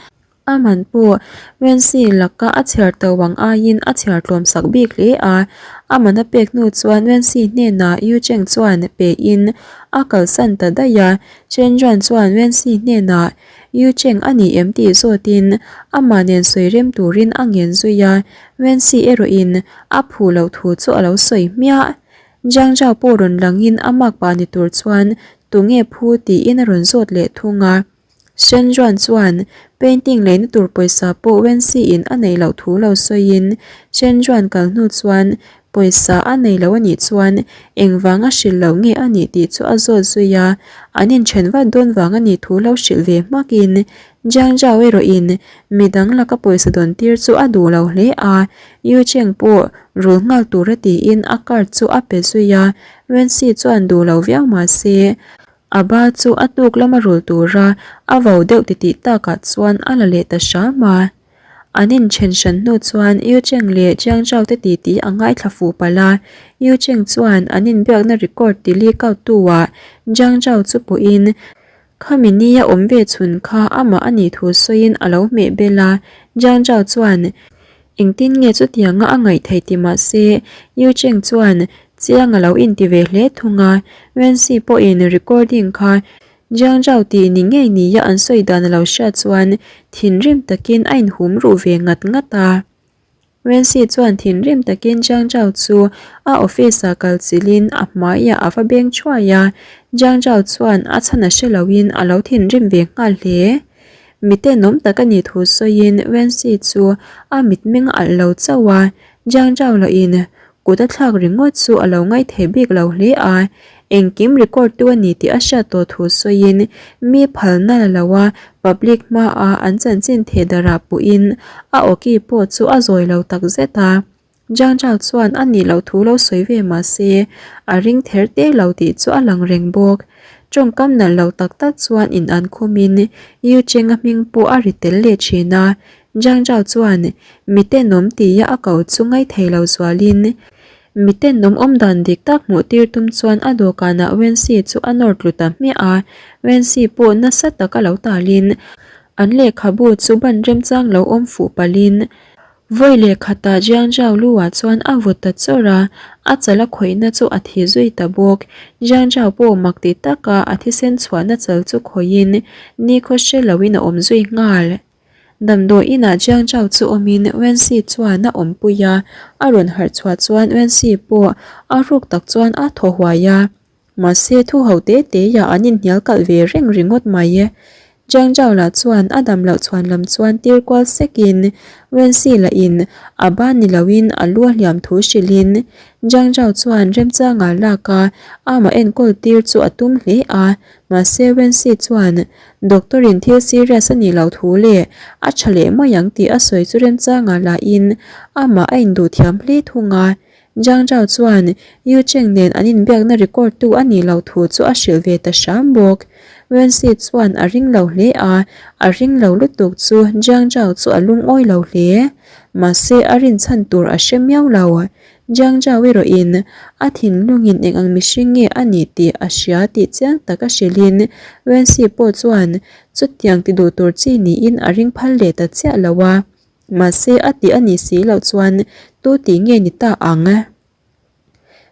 A man pawh Wenxi laka a chhiar to ang aiin a chhiar tlawm sak bik hle a, a man a pek hnu chuan Wenxi hnenah Yu Cheng chuan pein a kalsan ta daih a, Chen Juan chuan Wenxi hnenah Yu Cheng a ni em tih zawtin amah nen sawi rem turin a ngen zui a, Wenxi erawhin a phu loh thu chu a lo sawi hmiah. Jiang Zhao pawh rawn langin a makpa ni tur chuan tunge phu tiin a rawn zawt leh thung a. Shen Juan chuan painting leina tur pawisa pawh Wenxi in a neih loh thu lo sawiin Shen Juan kal hnu chuan pawisa a nei lo a nih chuan engvang a hrilh loh nge a nih tih chu a zawt zui a, an inthen vat dawn vang a nih thu lo hrilh ve hmakin Jiang Zhao erawhin midang laka pawisa dawn tir chu a duh lo hle a, Yu Cheng pawh rul nghal tura tiin a card chu a pe zui a, Wenxi chuan duh lo viau mah se A ba chu a hnuk lama rul tura a vo deuh titih takah chuan a la leh ta hram a. An inthen hran hnu chuan Yu Cheng leh Jiang Zhao te titi a ngaithla fuh palh a. Yu Cheng chuan an inbiakna record ti leak out tu ah Jiang Zhao chu pawhin khami nia awm ve chhun kha amah a nih thu sawiin a lo hmeh bel a. Jiang Zhao chuan Engtin nge chutianga a ngaih theih ti mah se, Yu Cheng chuan chiang a lo inti ve hle thung a, Wenxi pawhin recording kha Jiang Zhao tih ni ngei nia an sawi dan a lo hriat chuan thinrim takin a inhum ruh ve ngat ngat a. Wenxi chuan thinrim takin Jiang Zhao chu a office ah kal chilhin a hmaiah a va beng thuai a, Jiang Zhao chuan a chhan a hre loin a lo thinrim ve nghal hle. Mitenawm tak a nih thu sawiin Wenxi chu a mitmeng a alh lo chauh a, Jiang Zhao lahin kut a thlak ringawt chu a lo ngaithei bik lo hle a, engkim record tu a ni tih a hriat tawh thu sawiin mi phalna la lo a public hmaah an chanchin theh darah puhin a awki pawh chu a zawi lo takzet a. Jiang Zhao chuan a nih loh thu lo sawi ve mah se, a ring ther te lo tih chu a lang reng bawk. Tawngkam nalh lo tak tak chuan in an khumin Yu Cheng-a hming pawh a ri tel leh thin a. Jiang Zhao chuan mi tenawm tia a ko chu ngaithei lo zualin mi tenawm awmdan dik tak hmuh tir tum chuan a dawhkanah Wenxi chu a nawr tlu ta hmiah a. Wenxi pawh nasa taka lo talin an lehkhabu chu ban remchang lo awm fuh palhin Vawi leh khatah Jiang Zhao lu-ah chuan a vawt ta chawrh a, a chal a khawihna chu a thi zui ta bawk. Jiang Zhao pawh mak ti taka a thisen chhuahna chal chu khawihin nikhaw hre loin a awm zui nghal. Damdawi inah Jiang Zhao chu awmin Wenxi chuan a awmpui a, a rawn harh chhuah chuan Wenxi pawh a ruk tak chuan a thaw huai a. Mahse thu ho te te-ah an inhnial kalh ve reng ringawt mai. Jiang Zhao lah chuan a dam loh chhuan lam chuan tir kual sekin Wenxi lahin a ban ni loin a lu a hliam thu hrilhin Jiang Zhao chuan remchanga lak a amah enkawl tir chu a tum hle a, mahse Wenxi chuan doctor in thil serious a nih loh thu leh a tha leh mai ang tih a sawi chu remchanga lahin amah a induh thiam hle thung a. Zhang Zhao chuan Yu Cheng nen an inbiakna record tu a nih loh thu chu a hrilh ve ta hram bawk. Wenxi chuan a ring lo hle a, a ring lo lutuk chu Zhang Zhao chu a lungawi lo hle. Mahse a rinchhan tur a hre miau lo. Zhang Zhao erawhin a thinlungin eng ang mihring nge a nih tih a hria tih chiang taka hrilhin Wenxi pawh chuan chutiang ti duh tur chi niin a ring phal leh ta chiah lo a. Mahse a tih a nih si loh chuan tu tih nge ni ta ang?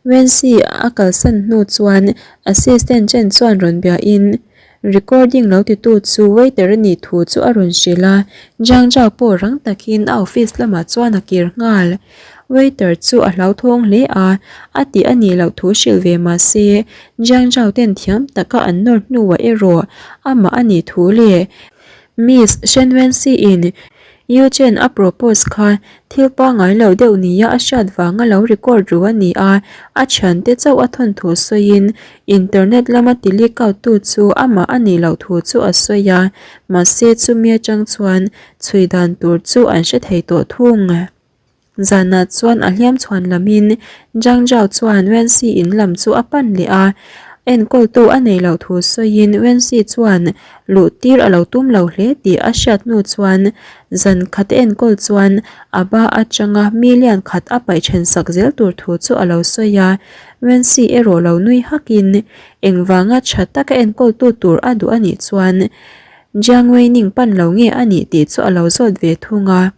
Wenxi a kalsan hnu chuan assistant Chen chuan rawn biahin recording lo titu chu waiter a nih thu chu a rawn hrilh a, Zhang Zhao pawh rang takin a office lamah chuan a kir nghal. Waiter chu a hlauthawng hle a, a tih a nih loh thu hrilh ve mah se Zhang Zhao ten thiam taka an nawr hnuah erawh amah a nih thu leh Miss Shen Wenxi in Yu Chen a propose kha thil pangngai lo deuh nia a hriat vanga lo record ru a ni a, a thiante chauh a thawn thu sawiin internet lama ti leak out tu chu amah a nih loh thu chu a sawi a, mahse chumi atang chuan chhui dan tur chu an hre thei tawh thung. Zanah chuan a hliam chhuan lamin Zhang Zhao chuan Wenxi in lam chu a pan leh a, enkawltu a nei loh thu sawiin Wenxi chuan luh tir a lo tum lo hle tih a hriat hnu chuan zan khat enkawl chuan a ba atanga million khat a paih then sak zel tur thu chu a lo sawi a, Wenxi erawh lo nui hakin engvanga tha taka enkawltu tur a duh a nih chuan Jiang Weining pan lo nge a nih tih chu a lo zawt ve thung a.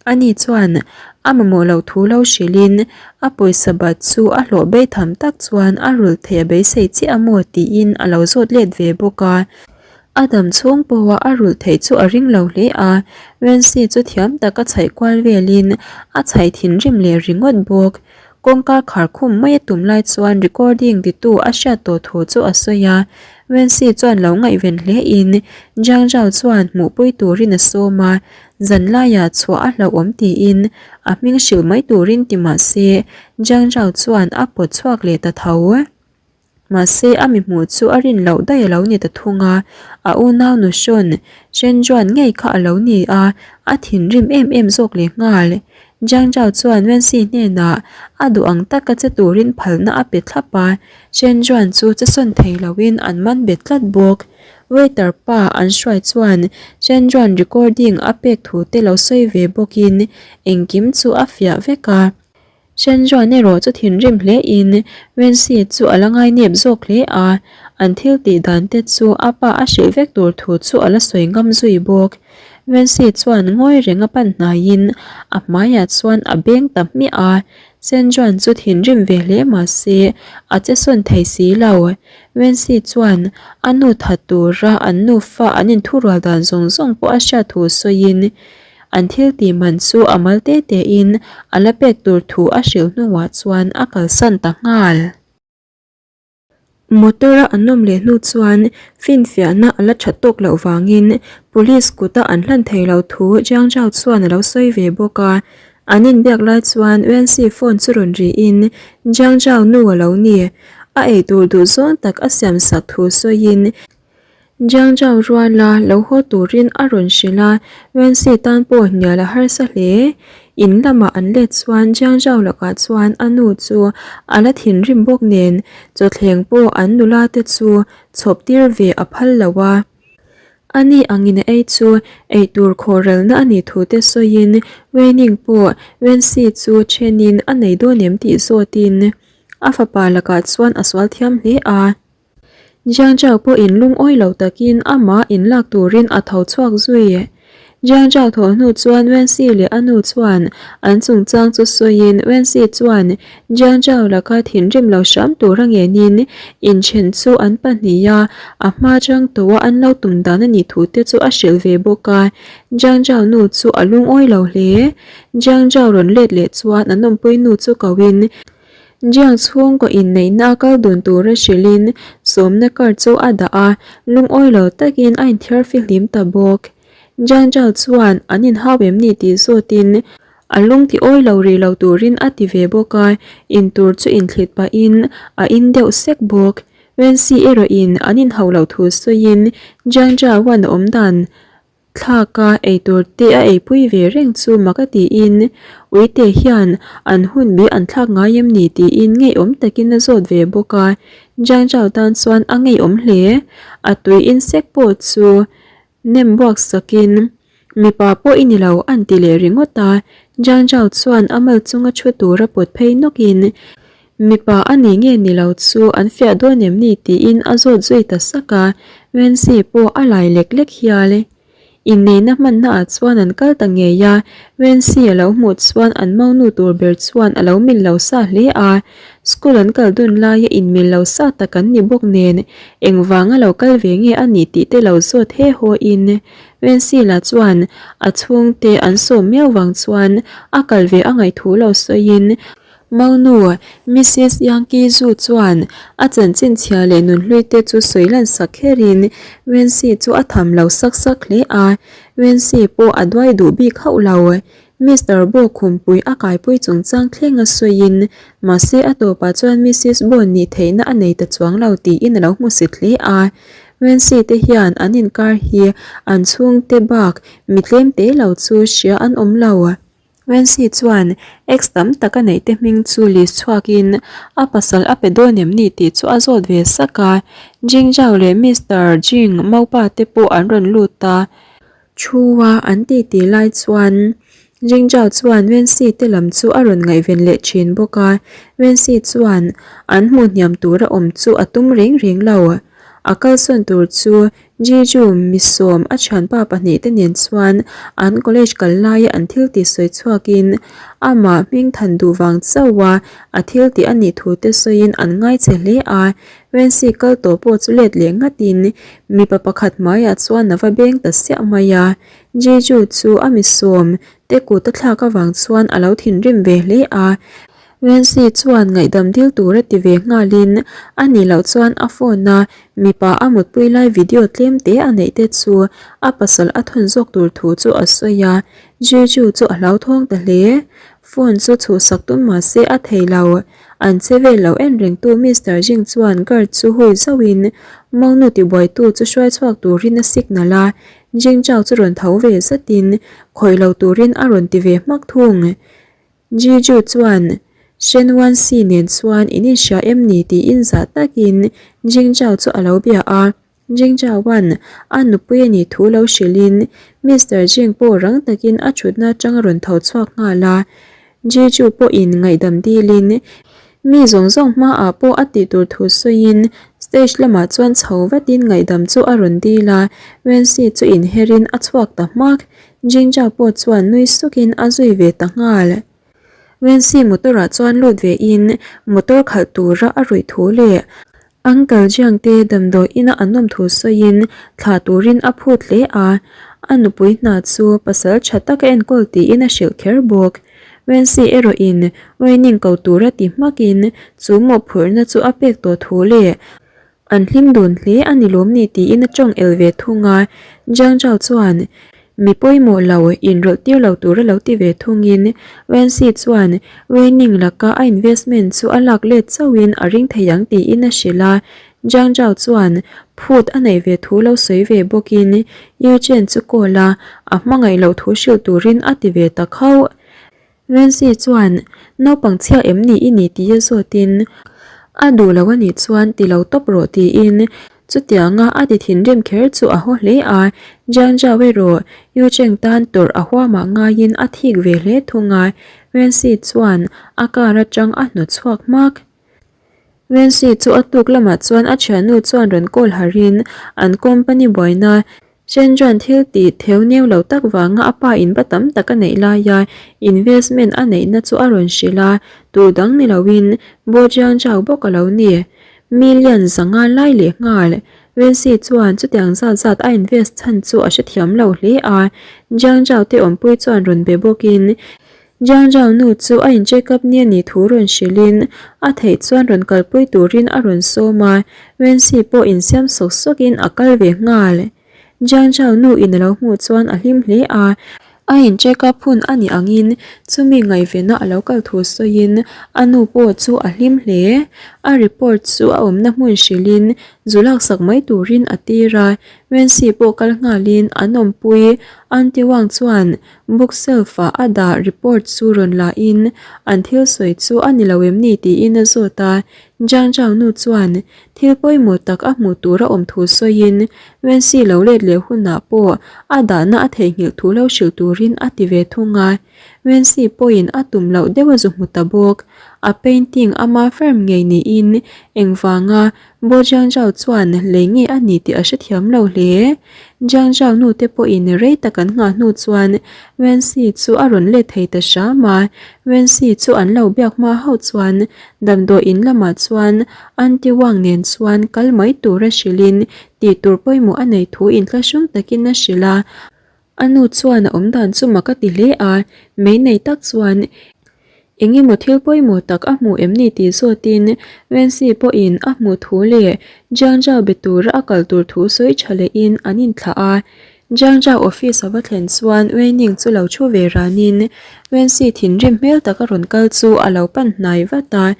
Ani chuan a mamawh loh thu lo hrilhin a pawisa bat chu a hlawh bei tham tak chuan a rulh theih a beisei chiah a maw tiin a lo zawt let ve bawk a. A dam chhung pawha a rulh theih chu a ring lo hle a, Wenxi chu thiam taka chhaih kual velin a chhaih thinrim leh ringawt bawk. Kawngka khar khum mai a tum lai chuan recording titu a hriat tawh thu chu a sawi a, Wenxi chuan lo ngaihven hle in Zhang Zhao chuan hmuhpui turin a sawm a, Zan laiah chhuah a hlauhawm tiin a hming hrilh mai turin ti mah se Zhang Zhao chuan a pawt chhuak leh ta tho. Mahse a mi hmuh chu a rin loh daih a lo ni ta thung a, a unau nu hrawn Shen Juan ngei kha a lo ni a, a thinrim em em zawk leh nghal. Zhang Zhao chuan Wenxi hnenah a duh ang taka che turin phalna a pe thlap a, Shen Juan chu che sawn thei loin an man bet tlat bawk. Waiter pa an hruai chuan Chandran recording a pek thu te lo sawi ve bawkin engkim chu a fiah vek a. Chandran erawh chu thinrim hle in Wenxi chu a la ngainep zawk hle a, an thil tih dan te chu a pa a hrilh vek tur thu chu a la sawi ngam zui bawk. Wenxi chuan ngawi reng a pan hnaiin a hmaiah chuan a beng ta hmiah a, Chandran chu thinrim ve hle mahse a che sawn thei si lo. Wenxi chuan a nu that tura an nufa an inthurual dan zawng zawng pawh a hriat thu sawiin an thil tih man chu a mal te tein a la pek tur thu a hrilh hnuah chuan a kalsan ta nghal. Motor a an awm leh hnu chuan finfiahna a la that tawk loh vangin police kuta an hlan thei lo thu Jiang Zhao chuan a lo sawi ve bawk a. An inbiak lai chuan Wenxi phone chu rawn rihin Jiang Zhao nu a lo ni. A eitur duh zawng tak a siam sak thu sawiin Jiang Zhao ruala lo haw turin a rawn hrilh a, Wenxi tan pawh hnial a harsa hle. In lamah an let chuan Jiang Zhao lakah chuan a nu chu a la thinrim bawk nen chawthleng pawh an nula te chu chhawp tir ve a phal lo a. Ani angin a ei chu eitur khawhrelna a nih thu te sawiin Weining pawh Wenxi chu thenin a nei dawn em tih zawtin a fapa lakah chuan a sual thiam hle a. Jiang Zhao pawhin lungawi lo takin amah inlak turin a tho chhuak zui. Jiang Zhao thawh hnu chuan Wenxi leh a nu chuan an chungchang chu sawiin Wenxi chuan Jiang Zhao laka thinrim lo hram tura ngenin inthen chu an pahnih a, a hma chang tawha an lo tum dan a nih thu te chu a hrilh ve bawk a. Jiang Zhao nu chu a lungawi lo hle. Jiang Zhao rawn let leh chuan an awmpui nu chu koin Jiang chhungkaw inneihna a kal dun tura hrilhin sawmna card chu a dah a, lungawi lo takin a inthiar fihlim ta bawk. Jiang Zhao chuan an inhau em ni tih zawtin a lung ti awi lo rih lo turin a ti ve bawk a, intur chu inthlit pahin a in deuh sek bawk. Wenxi erawhin an inhau loh thu sawiin Jiang Zhao-a'n a awm dan. Thlak a eitur te a eipui ve reng chu mak a tiin Uite hian an hun bi an thlak ngai em ni tiin ngeiawm takin a zawt ve bawk a, Jiang Zhao tan chuan a ngeiawm hle. A tui insek pawh chu nem buak sakin mipa pawh i ni lo an ti leh ringawt a, Jiang Zhao chuan a mal chunga thu tura pawt phei nawkin Mipa a ni nge ni lo chu an fiah dawn em ni tiin a zawt zui ta sak a, Wency pawh a lai lek lek hial. Inneihna hmanna ah chuan an kal ta ngei a, Wency a lo hmuh chuan an maunu tur ber chuan a lo mil lo sa hle a, school an kal dun laia inmil lo sa tak an ni bawk nen engvanga lo kal ve nge a nih tih te lo zawt he haw in Wency lah chuan a chhungte an sawm miau vang chuan a kal ve a ngaih thu lo sawiin Maunu, Misis Yankee Zhu chuan a chanchin chhia leh nunhlui te chu sawi lan sak kherin Wency chu a tham lo sak sak hle a, Wency pawh a duai duh bik hauh lo. Mister Bo khumpui a kaipui chungchang thleng a sawiin, mahse a tawpah chuan Misis Bo nih theihna a nei ta chuang lo tiin a lo hmusit hle a. Wency te hian an inkar hi an chhungte bak mi tlemte lo chu hria an awm lo. Wency chuan ex tam tak a neih te hming chu list chhuakin a pasal a pe dawn em ni tih chu a zawt ve sak a, Jing Zhao leh Mister Jing Maupa te pawh an rawn lut a. Thu a an titi lai chuan Jing Zhao chuan Wency te lam chu a rawn ngaihven leh thin bawk a, Wency chuan an hmuh hniam tura awm chu a tum reng reng lo. A kalsawn tur chu Jeju misawm a thianpa pahnihte nen chuan an college kal laia an thil tih sawi chhuakin amah hming than duh vang chauha a thil tih a nih thu te sawiin an ngaichhe hle a. Wency kal tawh pawh chu let leh ngatin mipa pakhat hmaiah chuan a va beng ta siah mai a. Jeju chu a misawm te kut a thlak avang chuan a lo thinrim ve hle a. Wency chuan ngaihdam dil tur a ti ve nghalin a nih loh chuan a phone a mipa a mutpui lai video tlem te a neih te chu a pasal a thawn zawk tur thu chu a sawi a, Jeju chu a hlauthawng ta hle. Phone chu chhuhsak tum mah se a thei lo. An che vel lo en rengtu Mister Jing chuan guard chu hui zauhin Monu tibuaitu chu hruai chhuak turin a signal a, Jing Chao chu rawn tho ve zatin khawih lo turin a rawn ti ve hmak thung. Jiju chuan Shen Wanxi nen chuan in inhria em ni tiin zah takin Jing Zhao chu a lo bia a. Jing Zhaoan a nupui a nih thu lo hrilhin Mister Jing pawh rang takin a thutna atang a rawn tho chhuak nghal a. Jiju pawhin ngaihdam dilin mi zawng zawng hmaah pawh a tih tur thu sawiin stage lamah chuan chho vatin ngaihdam chu a rawn dil a, Wenxi chu inherin a chhuak ta hmak. Jinja pawh chuan nui sukin a zui ve ta nghal. Wency motor ah chuan lut ve in motor khalh tura a ruih thu leh Uncle Jiang te damdawi ina an awm thu sawiin thlah turin a phut hle a, a nupui hna chu pasal tha tak a enkawl tiin a hrilh kher bawk. Wency erawh in Weining ko tura ti hmakin chu mawhphurhna chu a pek tawh thu leh An hlim dun hle a ni lawm ni tiin a tawng el ve thung a, Jiang Zhao chuan mi pawimawh lo inrawlh tir lo tur a lo ti ve thungin Wenxi chuan Weining laka a investment chu a lak let chauhin a ring thei ang tiin a hrilh a, Jiang Zhao chuan phut a neih ve thu lo sawi ve bawkin Yu Chen chu call a, a hmangaih loh thu hrilh turin a ti ve ta khauh. Nancy chuan naupang chhia em ni i ni tih a zawtin a duh lo a nih chuan ti lo tawp rawh tiin chutianga a ti thinrim kher chu a haw hle a, Jiang Zhao erawh Yu Cheng tan tawrh a huamah ngaiin a thik ve hle thung a, Nancy chuan a car atang a hnawt chhuak hmak. Nancy chu a tuk lamah chuan a thiannu chuan rawn call harin an company buaina Chandran thil tih theu neu lo tak vanga a pa in ba tam tak a neih laia investment a neihna chu a rawn hrilh a, tur dang ni loin Bo Jiang Zhao bawk a lo ni. Million zanga lai leh nghal. Wenxi chuan chutiang zat zat a invest chhan chu a hrethiam lo hle a, Jiang Zhao te awmpui chuan rawn be bawkin Jiang Zhao nu chu a in check up ni a nih thu rawn hrilhin a theih chuan rawn kalpui turin a rawn sawm a, Wenxi pawh insiam sawk sawkin a kal ve nghal. Jiang Zhao nu in a lo hmuh chuan a hlim hle a, a in check up hun a nih angin chumi ngaihvenna a lo kal thu sawiin a nu pawh chu a hlim hle. A report chu a awmna hmun hrilhin zu laksak mai turin a tir a. Wensi pawh kal nghalin an awmpui Aunty Wang chuan bookshelf ah a dah report chu rawn la in an thil sawi chu a ni lo em ni tiin a zawt a. Jiang Zhao nu chuan thil pawimawh tak a hmuh tur a awm thu sawiin Wensi lo let leh hunah pawh a dahna a theihnghilh thu lo hrilh turin a ti ve thung a. Wensi pawhin a tum loh deuh a zu hmu ta bawk. A painting ama firm ngei niin engvanga Bo Jiang Zhao chuan lei nge a ni tih a hrethiam lo hle. Jiang Zhao nu te pawhin rei tak an nghah hnu chuan Wensi chu a rawn let thei ta hram a. Wensi chu an lo biak hma hauh chuan damdawi in lamah chuan Aunty Wang nen chuan kal mai tura hrilhin tih tur pawimawh a nei thu inthlahrung takin a hrilh a. A nu chuan a awmdan chu mak a ti hle a, mei nei tak chuan eng emaw thil pawimawh tak a hmu em ni tih zawtin Wensi pawhin a hmuh thu leh Jiang Zhao be tura a kal tur thu sawi tha lehin an inthlah a. Jiang Zhao office a va thlen chuan Weining chu lo thu ve ranin Wensi thinrim hmel tak a rawn kal chu a lo pan hnai vat a.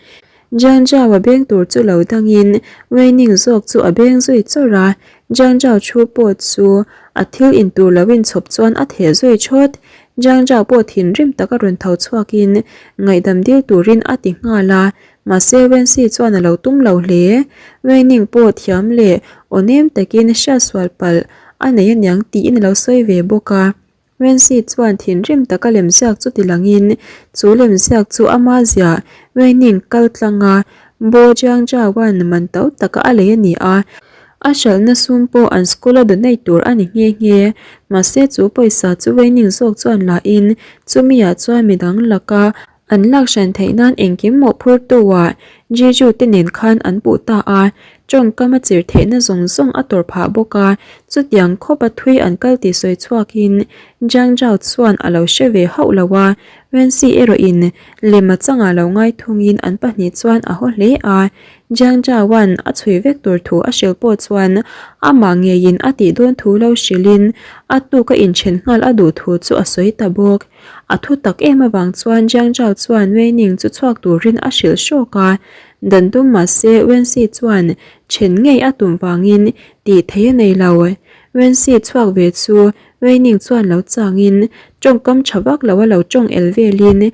Jiang Zhao a beng tur chu lo dangin Weining zawk chu a beng zui chawrh a, Jiang Zhao thu pawh chu a thil in tur lo inchhawp chuan a theh zui thawt. Jiang Zhao pawh thinrim taka rawn tho chhuakin ngaihdam dil turin a ti nghal a, mahse Wenxi chuan a lo tum lo hle. Weining pawh thiam leh aw nem takin hriatsual palh a nei aniang tiin a lo sawi ve bawk a. Wensi chuan thinrim taka lemziak chu ti langin chu lemziak chu ama ziah Weining kal tlanga Bo Jiang Zhaoan man to taka a lei a ni a, a hralhna sum pawh an school a donate tur a ni nghe nghe. Mahse chu pawisa chu Weining zawk chuan la in chumi ah chuan midang laka An lak hran theih nan engkim mawhphurtu ah Jiju te nen khan an puh ta a, tawngkam a chir theihna zawng zawng a tawrh phah bawk a, chutiang khawp a thui an kal tih sawi chhuak in Jiang Zhao chuan a lo hre ve hauh lo a, Wenxi erawh in lem a changah lo ngai thung in an pahnih chuan a haw hle a, Jiang Zhao an a chhui vek tur thu a hrilh pawh chuan amah ngeiin a tih dawn thu lo hrilh in a tuk a inthen nghal a duh thu chu a sawi ta bawk. A thu tak em avang chuan Jiang Zhao chuan Wei Ning chu chhuak turin a hrilh hrawk a, dan tum mah se Wen Si chuan then ngei a tum vangin tih theih a nei lo. Wen Si chhuak ve chu Wei Ning chuan lo changin tawngkam tha vak lo a lo tawng el velin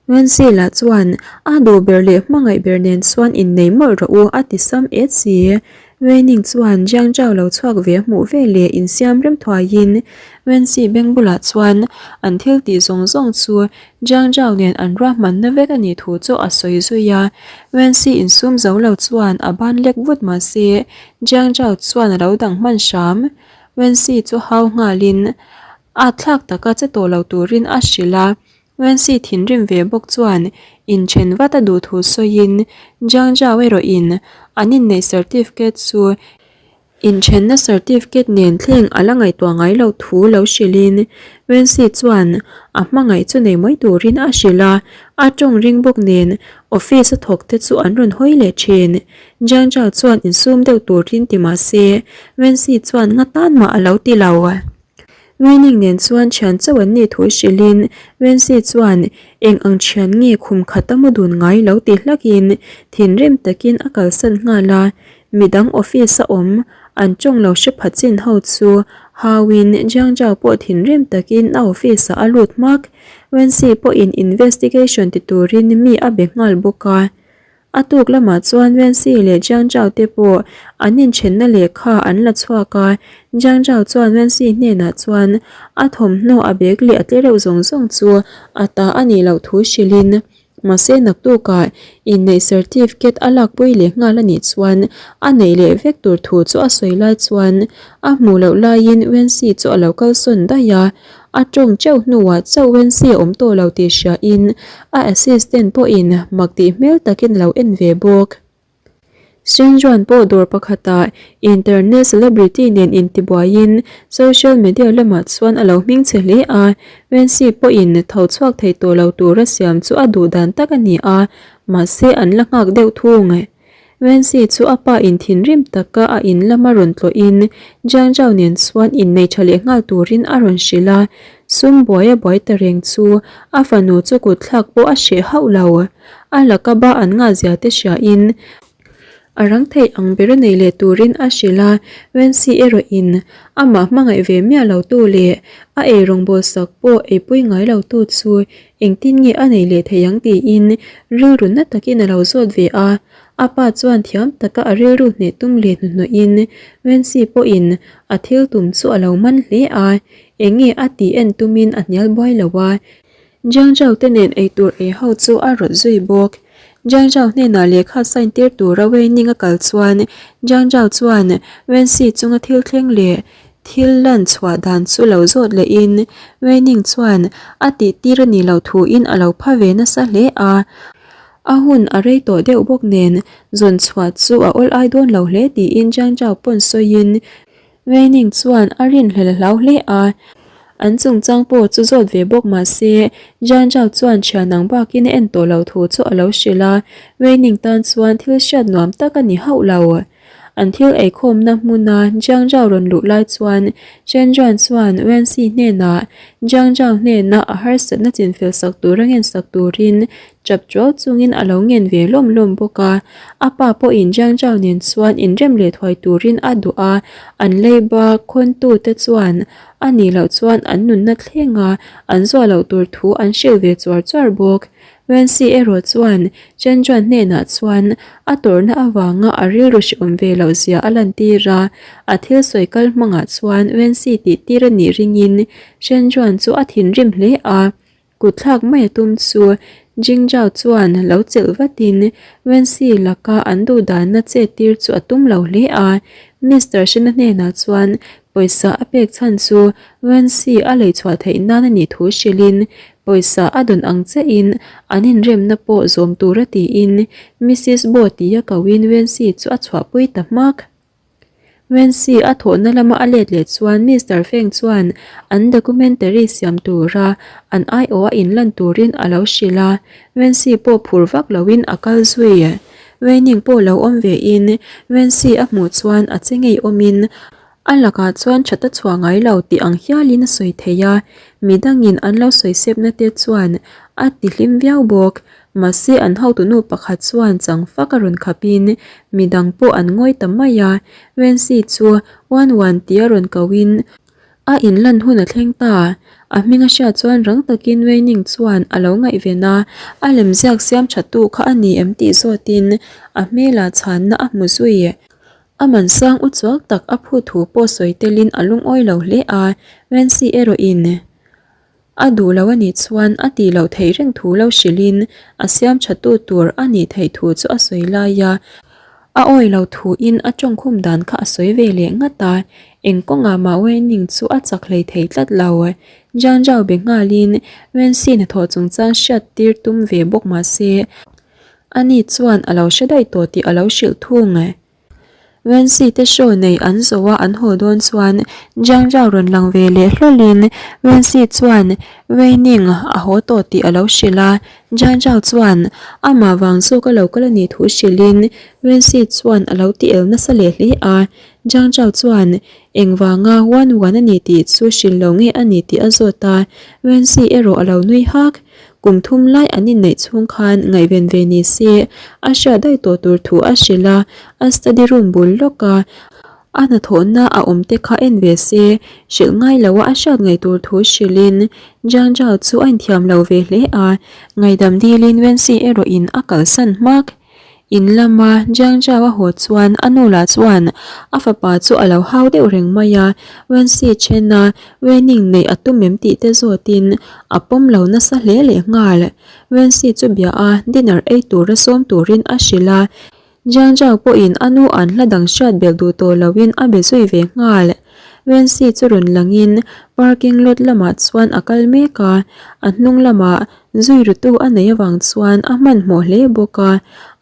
Wensi lah chuan a duh ber leh hmangaih ber nen chuan innei mawlh rawh u a ti sam et si. Weining chuan Jiang Zhao lo chhuak ve hmuh ve leh insiam rem thuaiin Wensi beng bulah chuan an thil tih zawng zawng chu Jiang Zhao nen an ruahmanna vek a nih thu chu a sawi zui a. Wensi insum zo lo chuan a ban lek vut mah se Jiang Zhao chuan a lo dang hman hram. Wensi chu hau nghalin a thlak taka che tawh lo turin a hrilh a. Wensi thinrim ve bawk chuan inthen vat a duh thu sawiin Jiang Zhao erawhin an inneih certificate chu inthenna certificate nen thleng a la ngaihtuah ngai loh thu lo hrilhin Wensi chuan a hmangaih chu nei mai turin a hrilh a, a tawng ring bawk nen office a thawk te chu an rawn hawi leh thin. Jiang Zhao chuan insum deuh turin ti mah se Wensi chuan nga tan mah a lo ti lo. Weining nen chuan thian chauh an nih thu hrilhin Wensi chuan eng ang thian nge khum khat a mu dun ngai lo ti hlakin thinrim takin a kalsan nghal a, midang office a awm an tawng lo hre pha chin ho chu hauin Jiang Zhao pawh thinrim takin a office ah a lut hmak. Wensi pawhin investigation ti turin mi a be nghal bawk a. A tuk lamah chuan Wenxi leh Jiang Zhao te pawh an inthenna lehkha an la chhuak a, Jiang Zhao chuan Wenxi hnenah chuan a thawmhnaw a bag leh a tle reuh zawng zawng chu a ta a nih loh thu hrilhin mahse naktukah inneih certificate a lakpui leh nghal a nih chuan a neih leh vek tur thu chu a sawi lai chuan a hmuh loh laiin Wenxi chu a lo kalsawn daih a. A tawng teuh hnuah chauh Wenxi a awm tawh lo tih hriain a assistant pawhin mak tih hmel takin a lo en ve bawk. Shenjuan pawh dawr pakhatah internet celebrity nen intibuaiin social media lamah chuan a lo hmingchhe hle a, Wenxi pawhin tho chhuak thei tawh lo tura siam chu a duh dan tak a ni a, mahse an la nghak deuh thung. Wenxi chu a pa in thinrim taka a in lama rawn tlawhin Jiang Zhao nen chuan innei tha leh nghal turin a rawn hrilh a, sum buai a buai ta reng chu a fanu chu kut thlak pawh a hreh hauh lo. A laka ba an ngah zia te hriain a rang theih ang ber a nei leh turin a hrilh a, Wenxi erawhin amah hmangaih ve miah lo tu leh a eirawngbawl sak pawh eipui ngai lo tu chu Engtin nge a nei leh thei ang tiin rilru na takin a lo zawt ve a, a pa chuan thiam taka a rilru hneh tum leh hnuhnawhin Wency pawhin a thil tum chu a lo man hle a, eng nge a tih en tumin a hnial buai lo a, Jiang Zhao te nen eitur ei ho chu a rawt zui bawk. Jiang Zhao hnenah lehkha sign tir tura Wei Ning a kal chuan Jiang Zhao chuan Wency chunga thil thleng leh Thil lan chhuah dan chu lo zawt lehin Weining chuan a tih tir a nih loh thuin a lo pha ve nasa hle a. A hun a rei tawh deuh bawk nen zawn chhuah chu a awl ai dawn lo hle tiin Jiang Zhao pawn sawiin Weining chuan a rinhlel a hlau hle a. An chungchang pawh chu zawt ve bawk mah se Jiang Zhao chuan thian ang bakin a en tawh lo thu chu a lo hrilh a, Weining tan chuan thil hriat nuam tak a ni hauh lo. An thil eikhawmna hmuna Jiang Zhao rawn luh lai chuan Chen Juan chuan Wenxi hnenah Jiang Zhao hnena a harsatna chinfel sak tura ngen sak turin chap chuau chungin a lo ngen ve lawm lawm bawk a. A pa pawhin Jiang Zhao nen chuan inrem leh thuai turin a duh a, an leiba khawntute chuan a nih loh chuan an nunna thlenga an zuah loh tur thu an hrilh ve chuar chuar bawk. Wenxi erawh chuan Chen Juan hnenah chuan a tawrhna avanga a rilru hrehawm ve loh zia a lantir a, a thil sawi kal hmangah chuan Wenxi tih tir a nih ringin Chen Juan chu a thinrim hle a, kutthlak mai a tum chu Jing Zhao chuan lo chelh vatin Wenxi laka an duhdanna chet tir chu a tum lo hle a, Mister Shena hnenah chuan pawisa a pek chhan chu Wenxi a lei chhuah theih nan a nih thu hrilhin Pawisa a dawn ang chiahin an inremna pawh zawm tura tiin Missis Bo tia koin Wenxi chu a chhuahpui ta hmak. Wenxi a thawhna lama a let leh chuan Mister Feng chuan an documentary siam tura an aiawh a inlan turin a lo hrilh a, Wenxi pawh phur vak loin a kal zui. Weining pawh lo awm vein Wenxi a hmuh chuan a che ngei awmin A lakah chuan that a chhuah ngai lo tih ang hialin a sawi thei a, midangin an lo sawi sepna te chuan a ti hlim viau bawk. Mahse an hotunu pakhat chuan chang fak a rawn khapin midang pawh an ngawi ta mai a, Wenxi chu Wan Wan tia rawn kohin a inlan hun a thleng ta. A hming a hriat chuan rang takin Weining chuan a lo ngaihven a, a lemziak siam thattu kha a ni em tih zawtin a hmelah chhanna a hmu zui. A man sang u chuak tak a phu thu pawh sawi telin a lungawi lo hle a, Wenxi erawhin a duh lo a nih chuan a tih loh theih reng thu lo hrilhin a siam tha tu tur a nih theih thu chu a sawi lai a, a awi lo thuin a tawngkhum dan kha a sawi ve leh ngat a, eng kawngah mah Weining chu a chak hlei thei tlat lo. Jiang Zhao be nghalin Wenxi hnathawh chungchang hriat tir tum ve bawk mah se, Ani chuan a lo hre daih tawh tih a lo hrilh thung. Wenxi te show nei an zo a an haw dawn chuan Jiang Zhao rawn lang ve leh hlawlin Wenxi chuan Wei Ning a haw tawh tih a lo hrilh a, Jiang Zhao chuan amah vang zawk a lo kal a nih thu hrilhin Wenxi chuan a lo ti el nasa leh hle a, Jiang Zhao chuan engvanga Wan Wan a ni tih chu hrilh lo nge a ni tih a zawt a, Wenxi erawh a lo nui hak. Kum thum lai an inneih chhung khan ngaihven ve ni se a hriat daih tawh tur thu a hrilh a, a study room bul lawka a hnathawhna a awm te kha en ve se hrilh ngai loa a hriat ngaih tur thu hrilhin Jiang Zhao chu a inthiam lo ve hle a, ngaihdam dilin Wenxi erawhin a kalsan hmak. In lama Jiang Zhao a haw chuan a nu lah chuan a fapa chu a lo hau deuh reng mai a, Wenxi thena Wening neih a tum em tih te zawtin a pawm lo nasa hle leh nghal. Wenxi chu bia a dinner ei tura sawm turin a hrilh a, Jiang Zhao pawhin a nu an hla dang hriat belh duh tawh loin a be zui ve nghal. Wenxi chu rawn langin parking lot lamah chuan a kal mek a, a hnung lamah Zui rutu a neih avang chuan a hmanhmawh hle bawk a,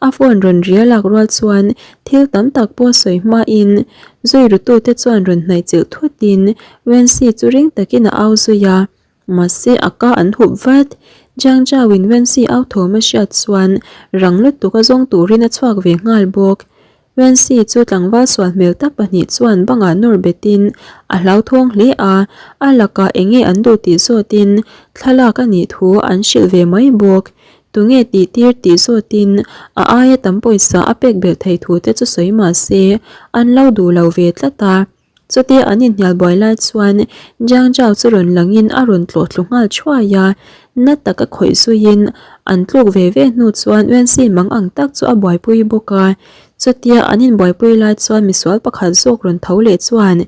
a phone rawn ri a lak rual chuan thil tam tak pawh sawi hmain zui rutute chuan rawn hnaih chilh thutin Wenxi chu ring takin a au zui a, mahse a ka an hup vat. Jiang Zhao-in Wenxi au thawm a hriat chuan rang lutuk a zawng turin a chhuak ve nghal bawk. Wenxi chu tlangval sual hmel tak pahnih chuan bangah nawr betin a hlauthawng hle a, a lakah eng nge an duh tih zawtin thlalak a nih thu an hrilh ve mai bawk. Tunge tih tir tih zawtin a aia tam pawisa a pek belh theih thu te chu sawi mah se an lo duh lo ve tlat a. Chutia an inhnial buai lai chuan Jiang Zhao chu rawn langin a rawn tlawh thlu nghal thuai a, na taka khawih zuiin an tluk ve ve hnu chuan Wenxi mang ang tak chu a buaipui bawk a. Chutia an inbuaipui lai chuan misual pakhat zawk rawn tho leh chuan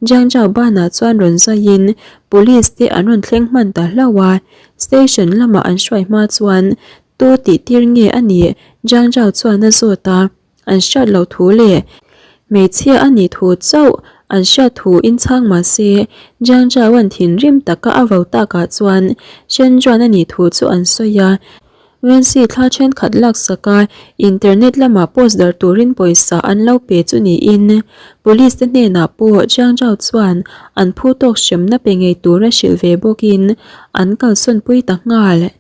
Jiang Zhao banah chuan rawn zaiin police te an rawn thleng hman ta hlauh a, station lamah an hruai hma chuan tu tih tir nge a nih Jiang Zhao chuan a zawt a. An hriat loh thu leh hmeichhia a nih thu chauh an hriat thu in chhang mah se, Jiang Zhao-a'n thinrim taka a vo takah chuan Shen Juan a nih thu chu an sawi a. Wenxi thla thenkhat laksak a internet lamah post darh turin pawisa an lo pe chu niin police te hnenah pawh Jiang Zhao chuan an phu tawk hremna pe ngei tura hrilh ve bawkin an kalsawnpui ta nghal.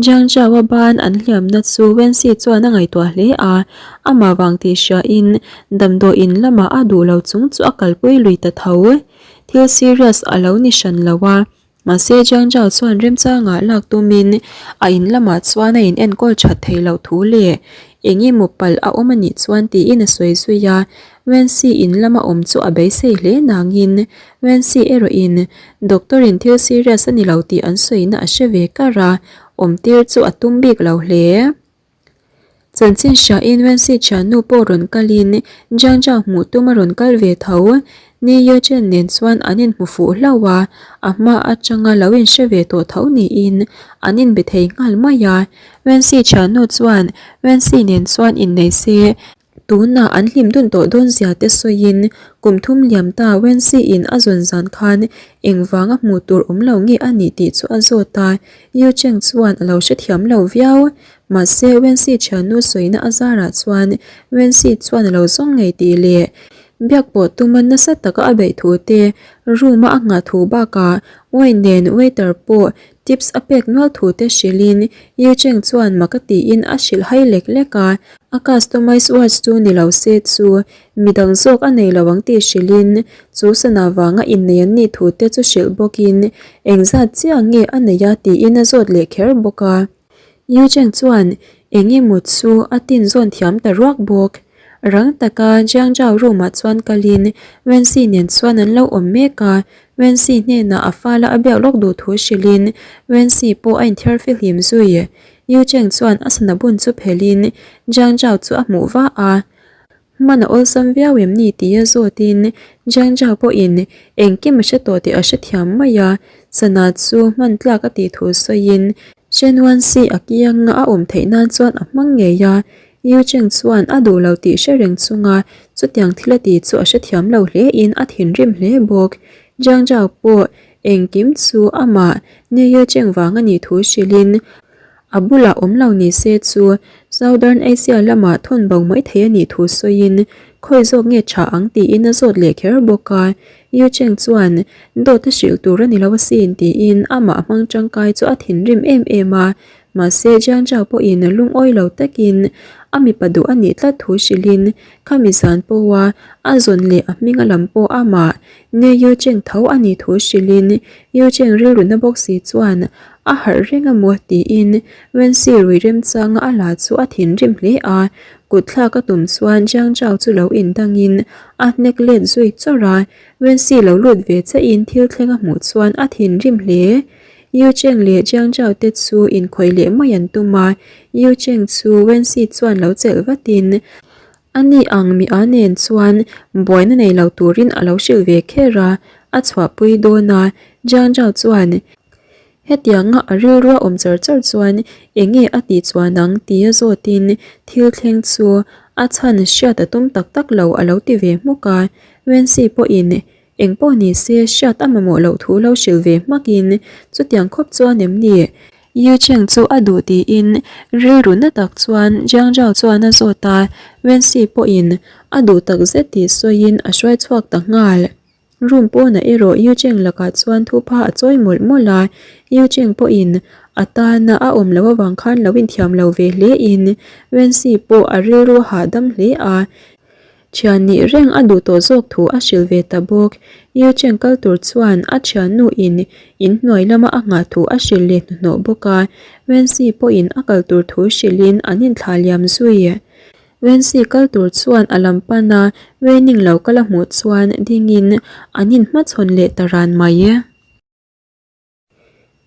Jiang Zhao-a ban an hliamna chu Wenxi chuan a ngaihtuah hle a, amah vang tih hriain damdawiin lamah a duh lo chung chu a kalpui lui ta tho. Thil serious a lo ni hran lo a, mahse Jiang Zhao chuan remchangah lak tumin a in lamah chuan a in enkawl that thei loh thu leh eng emaw palh a awm a nih chuan tiin a sawi zui a, Wenxi in lama awm chu a beisei hle nangin Wenxi erawhin Doctor-in thil serious a ni lo tih an sawina a hre ve kar a, awmtir chu a tum bik lo hle. Chanchin hriain Wenxi thiannu pawh rawn kalin Jiang Zhao hmuh tum a rawn kal ve tho. Ni Yechen nen chuan an inhmu fuh hlauh a, a hma atanga lo inhre ve tawh tho niin an inbe thei nghal mai a. Wenxi thiannu chuan Wenxi nen chuan innei se Tunah an hlim dun tawh dawn zia te sawiin kum thum liam ta Wenxi in a zawn zan khan engvanga hmuh tur awm lo nge a nih tih chu a zawt a, Yu Cheng chuan a lo hrethiam lo viau. Mahse Wenxi thiannu sawina a zarah chuan Wenxi chuan a lo zawng ngei tih leh biak pawh tuma nasa taka a beih thu te room a a nghah thu bakah wine nen waiter pawh Tips a pek nual thu te hrilhin Yu Cheng chuan mak a tiin a hrilh hai lek lek a, a customize watch chu ni lo se chu midang zawk a nei lo ang tih hrilhin chu sana vanga innei an nih thu te chu hrilh bawkin engzat chiah nge a nei a tiin a zawt leh kher bawk a. Yu Cheng chuan eng emaw chu a tin zawn thiam ta ruak bawk. Rang taka Jiang Zhao room ah chuan kalin Wenxi nen chuan an lo awm mek a, Wenxi hnenah a fala a biak lawk duh thu hrilhin Wenxi pawh a inthiar fihlim zui. Yu Cheng chuan a sana bun chu phelhin Jiang Zhao chu a hmuh va a, Hman a awlsam viau em ni tia zawtin Jiang Zhao pawhin engkim a hre tawh tih a hrethiam mai a, sana chu hman tlak a tih thu sawiin Shen Wenxi a kianga a awm theih nan chuan a hmang ngei a, Yu Cheng chuan a duh lo tih hre reng chunga chutiang thil a ti chu a hrethiam lo hle in a thinrim hle bawk. Jiang Zhao pawh engkim chu amah Ni Yu Cheng vang a nih thu hrilhin a bulah awm lo ni se chu Southern Asia lamah thawn bo mai thei a nih thu sawiin khawi zawk nge tha ang tiin a zawt leh kher bawk a. Yu Cheng chuan dawt a hrilh tur a ni lo asin tiin amah hmang tangkai chu a thinrim em em a. Mahse, Jiang Zhao pawhin lungawi lo takin a mipa duh a nih tlat thu hrilhin khami zan pawha a zawn leh a hming a lam pawh amah Ne Yu Cheng tho a nih thu hrilhin Yu Cheng rilruna bawk si chuan a harh reng a maw tiin Wenxi rui remchanga a la chu a thinrim hle a, kut thlak a tum chuan Jiang Zhao chu lo indangin a hnek let zui chawrh a, Wenxi lo lut ve chiahin thil thleng a hmuh chuan a thinrim hle. Yu Cheng leh Jiang Zhao te chu inkhawih leh mai an tum a, Yu Cheng chu Wenxi chuan lo chelh vatin a ni ang mi a nen chuan buaina nei lo turin a lo hrilh ve kher a, a chhuahpui dawn a, Jiang Zhao chuan hetianga a rilrua awm char char chuan eng nge a tih chuan ang tia zawtin thil thleng chu a chhan hriat a tum tak tak lo a lo ti ve hmuk a, Wenxi pawhin Eng pawh ni se hriat a mamawh loh thu lo hrilh ve hmakin chutiang khawp chuan em ni? Yu Cheng chu a duh tiin rilru na tak chuan Jiang Zhao chuan a zawt a, Wenxi pawhin a duh tak zet tih sawiin a hruai chhuak ta nghal. Room pawnah erawh Yu Cheng lakah chuan thupha a chawi mawlh mawlh a, Yu Cheng pawhin. A tana a awm loh avang khan lo inthiam lo ve hle in Wency pawh a rilru a hahdam hle a. Thian nih reng a duh tawh zawk thu a hrilh ve ta bawk. Yu Cheng kal tur chuan a thiannu in inhnuai lama a nghah thu a hrilh leh hnuhnawh bawk a. Wency pawhin a kal tur thu hrilhin an inthlah liam zui. Wency kal tur chuan a lam pan a, Weining lo kal a hmuh chuan dingin an inhmachhawn leh ta ran mai.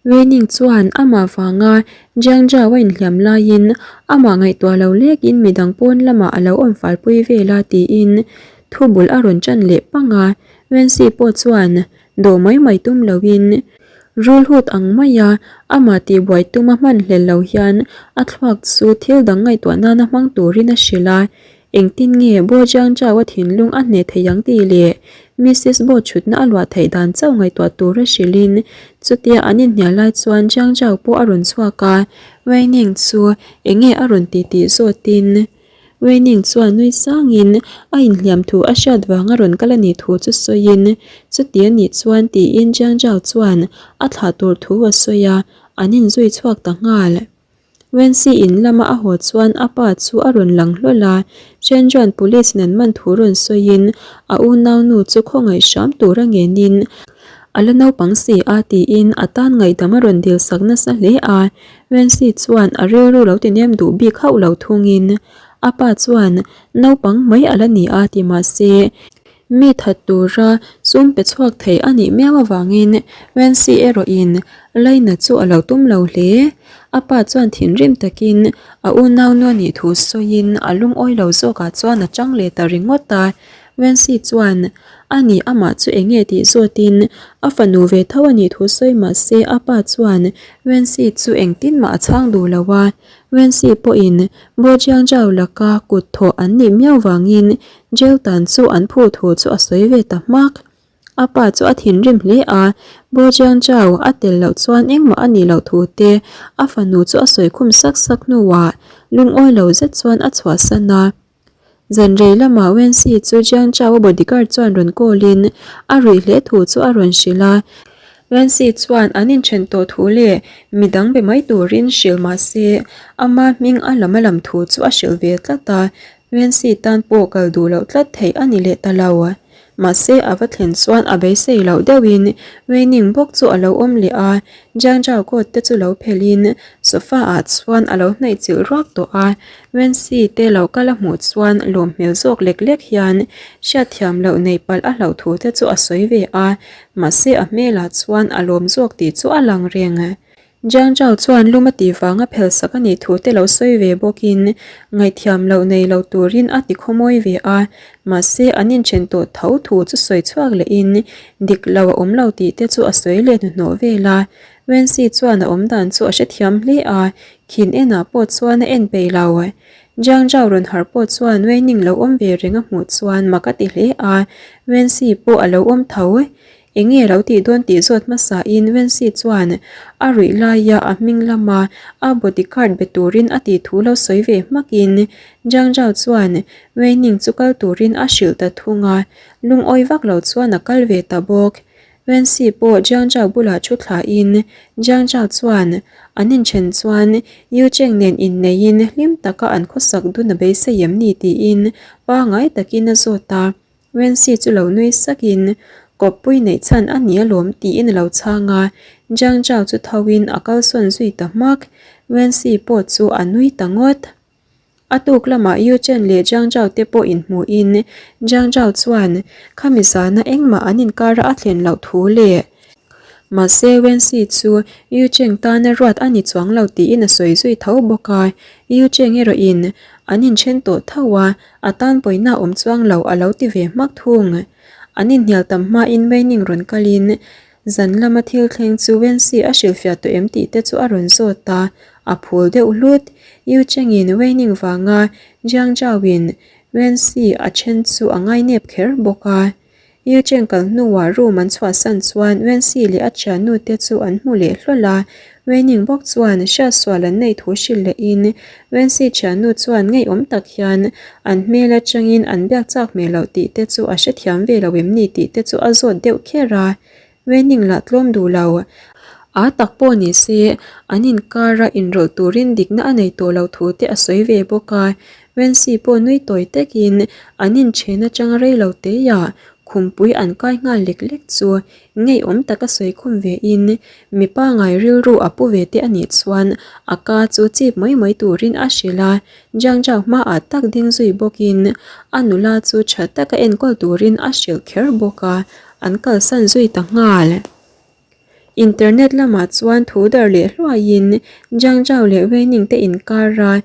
Weining chuan amah vanga Jiang Zhao a inhliam laiin amah ngaihtuah lo lekin midang pawn lamah a lo awm falpui vel a tiin thu bul a rawn ṭan leh pang a. Wency pawh chuan dawh mai mai tum loin Rulhut ang maia amah tihbuai tuma hman hlel lo hian a thluak chu thil dang ngaihtuah nana hmang turin a hrilh a. Engtin nge Bo Jiang Chao a thinlung a hneh thei ang tih leh Missus Bo chhutna a luah theih dan chauh ngaihtuah tura hrilhin chutia an inhnial lai chuan Jiang Chao pawh a rawn chhuak a, Wei Ning chu enge a rawn ti tih zawtin Wei Ning chuan nui sangin a inhliam thu a hriat vanga rawn kal a nih thu chu sawiin chuti a nih chuan tiin Jiang Zhao chuan a thlah tur thu a sawi a, an inzui chhuak ta nghal. Wenxi in lama a haw chuan a pa chu a rawn lang hlawl a, Chen chuan police in an man thu rawn sawiin a unaunu chu khawngaih hram tur a ngenin a la naupang si a tiin a tan ngaihdam a rawn dil sak nasa hle a. Wenxi chuan a rilru lo ti nem duh bik hauh lo thungin a pa chuan naupang mai a la ni a ti mahse mi that tura sum pe chhuak thei a nih miau avangin Wenxi erawhin laina chu a lo tum lo hle. A pa chuan thinrim takin a unaunu a nih thu sawiin a lungawi lo zawkah chuan a chang leh ta ringawt a. Wenxi chuan a ni amah chu eng nge tih zawtin a fanu ve tho a nih thu sawi mah se a pa chuan Wenxi chu engtin mah a chhang duh lo a. Wenxi pawhin Bo Jiang Zhao laka kut thawh an nih miau vangin jail tan chu an phu thu chu a sawi ve ta hmak. A pa chu a thinrim hle a, Bo Jiang Zhao a tel loh chuan engmah a nih loh thu te a fanu chu a sawi khum sak sak hnuah lungawi lo zet chuan a chhuahsan a. Zan rei lamah Wenxi chu Jiang Chao-a bodyguard chuan rawn call in a ruih hle thu chu a rawn hrilh a. Wenxi chuan an inthen tawh thu leh midang be mai turin hrilh mah se ama hming a lam a lam thu chu a hrilh ve tlat a, Wenxi tan pawh kal duh loh tlat theih a ni leh ta lo. Mahse a va thlen chuan a beisei loh deuhin Weining bawk chu a lo awm leh a, Jiang Zhao coat te chu lo phelhin sofa ah chuan a lo hnaih chilh ruak tawh a, Wenxi te lo kal a hmuh chuan lawm hmel zawk lek lek hian hriatthiam loh nei palh a hlauh thu te chu a sawi ve a, mahse a hmelah chuan a lawm zawk tih chu a lang reng. Jiang Zhao chuan lum a tih vanga phel sak a nih thu te lo sawi ve bawkin ngaihthiam loh nei lo turin a ti khawmawi ve a, mahse an inthen tawh tho thu chu sawi chhuak lehin dik lo a awm lo tih te chu a sawi leh hnuhnawh vel a. Wenxi chuan a awm dan chu a hrethiam hle a, khin enah pawh chuan a en peih lo. Jiang Zhao rawn harh pawh chuan Weining lo awm ve reng a hmuh chuan mak a ti hle a, Wenxi pawh a lo awm tho. Enge lo tih dawn tih zawt hmasa in Wenxi chuan a ruih laia a hming lama a bodyguard be turin a tih thu lo sawi ve hmak in Jiang Zhao chuan Weining chu kal turin a hrilh ta thung a, lungawi vak lo chuan a kal ve ta bawk. Wenxi pawh Jiang Zhao bulah thu thla in Jiang Zhao chuan an inthen chuan Yu Cheng nen inneiin hlim taka an khawsak dun a beisei em ni tiin pangai takin a zawt a. Wenxi chu lo nui sakin, Kawppui neih chhan a ni alawm tiin a lo chhang a, Jiang Zhao chu thoin a kalsawn zui ta hmak. Wenxi pawh chu a nui ta ngawt. A tuk lamah Yu Chen leh Jiang Zhao te pawh inhmuhin Jiang Zhao chuan khami zana engmah an inkara a thlen loh thu leh mahse Wenxi chu Yu Cheng tana ruat a ni chuang lo tiin a sawi zui tho bawk a, Yu Cheng erawhin an inthen tawh tho a, A tan pawina awm chuang lo a lo ti ve hmak thung. An inhnial tam hmain Weining rawn kalin zan lama thil thleng chu Wenxi a hrilhfiah tawh em tih te chu a rawn zawt a, a phul deuh hlut. Yu Chengin Weining vanga Jiang Zhaoin Wenxi a then chu a ngainep kher bawk a. Yu Cheng kal hnuah room an chhuahsan chuan Wenxi leh a thiannu te chu an hmu leh hlawl a, Weining bawk chuan hriatsual an neih thu hrilh lehin Wenxi thiannu chuan ngeiawm tak hian an hmel atangin an biak chak hmel loh tih te chu a hrethiam ve lo em ni tih te chu a zawt deuh kher a, Weining lah tlawm duh lo. A tak pawh ni se, an inkara inrawlh turin dikna a nei tawh lo thu te a sawi ve bawk a. Wency pawh nui tawi takin an inchen atanga rei lo teiah khumpui an kai nghal lek lek chu ngeiawm taka sawi khum ve in mipa ngai rilru a pu ve te a nih chuan a ka chu chip mai mai turin a hrilh a. Jiang Zhao hmaah tak ding zui bawkin a nula chu tha taka enkawl turin a hrilh kher bawk a, an kalsan zui ta nghal. Internet lamah chuan thu darh leh hluaiin Jiang Zhao leh Wei Ning te inkar a,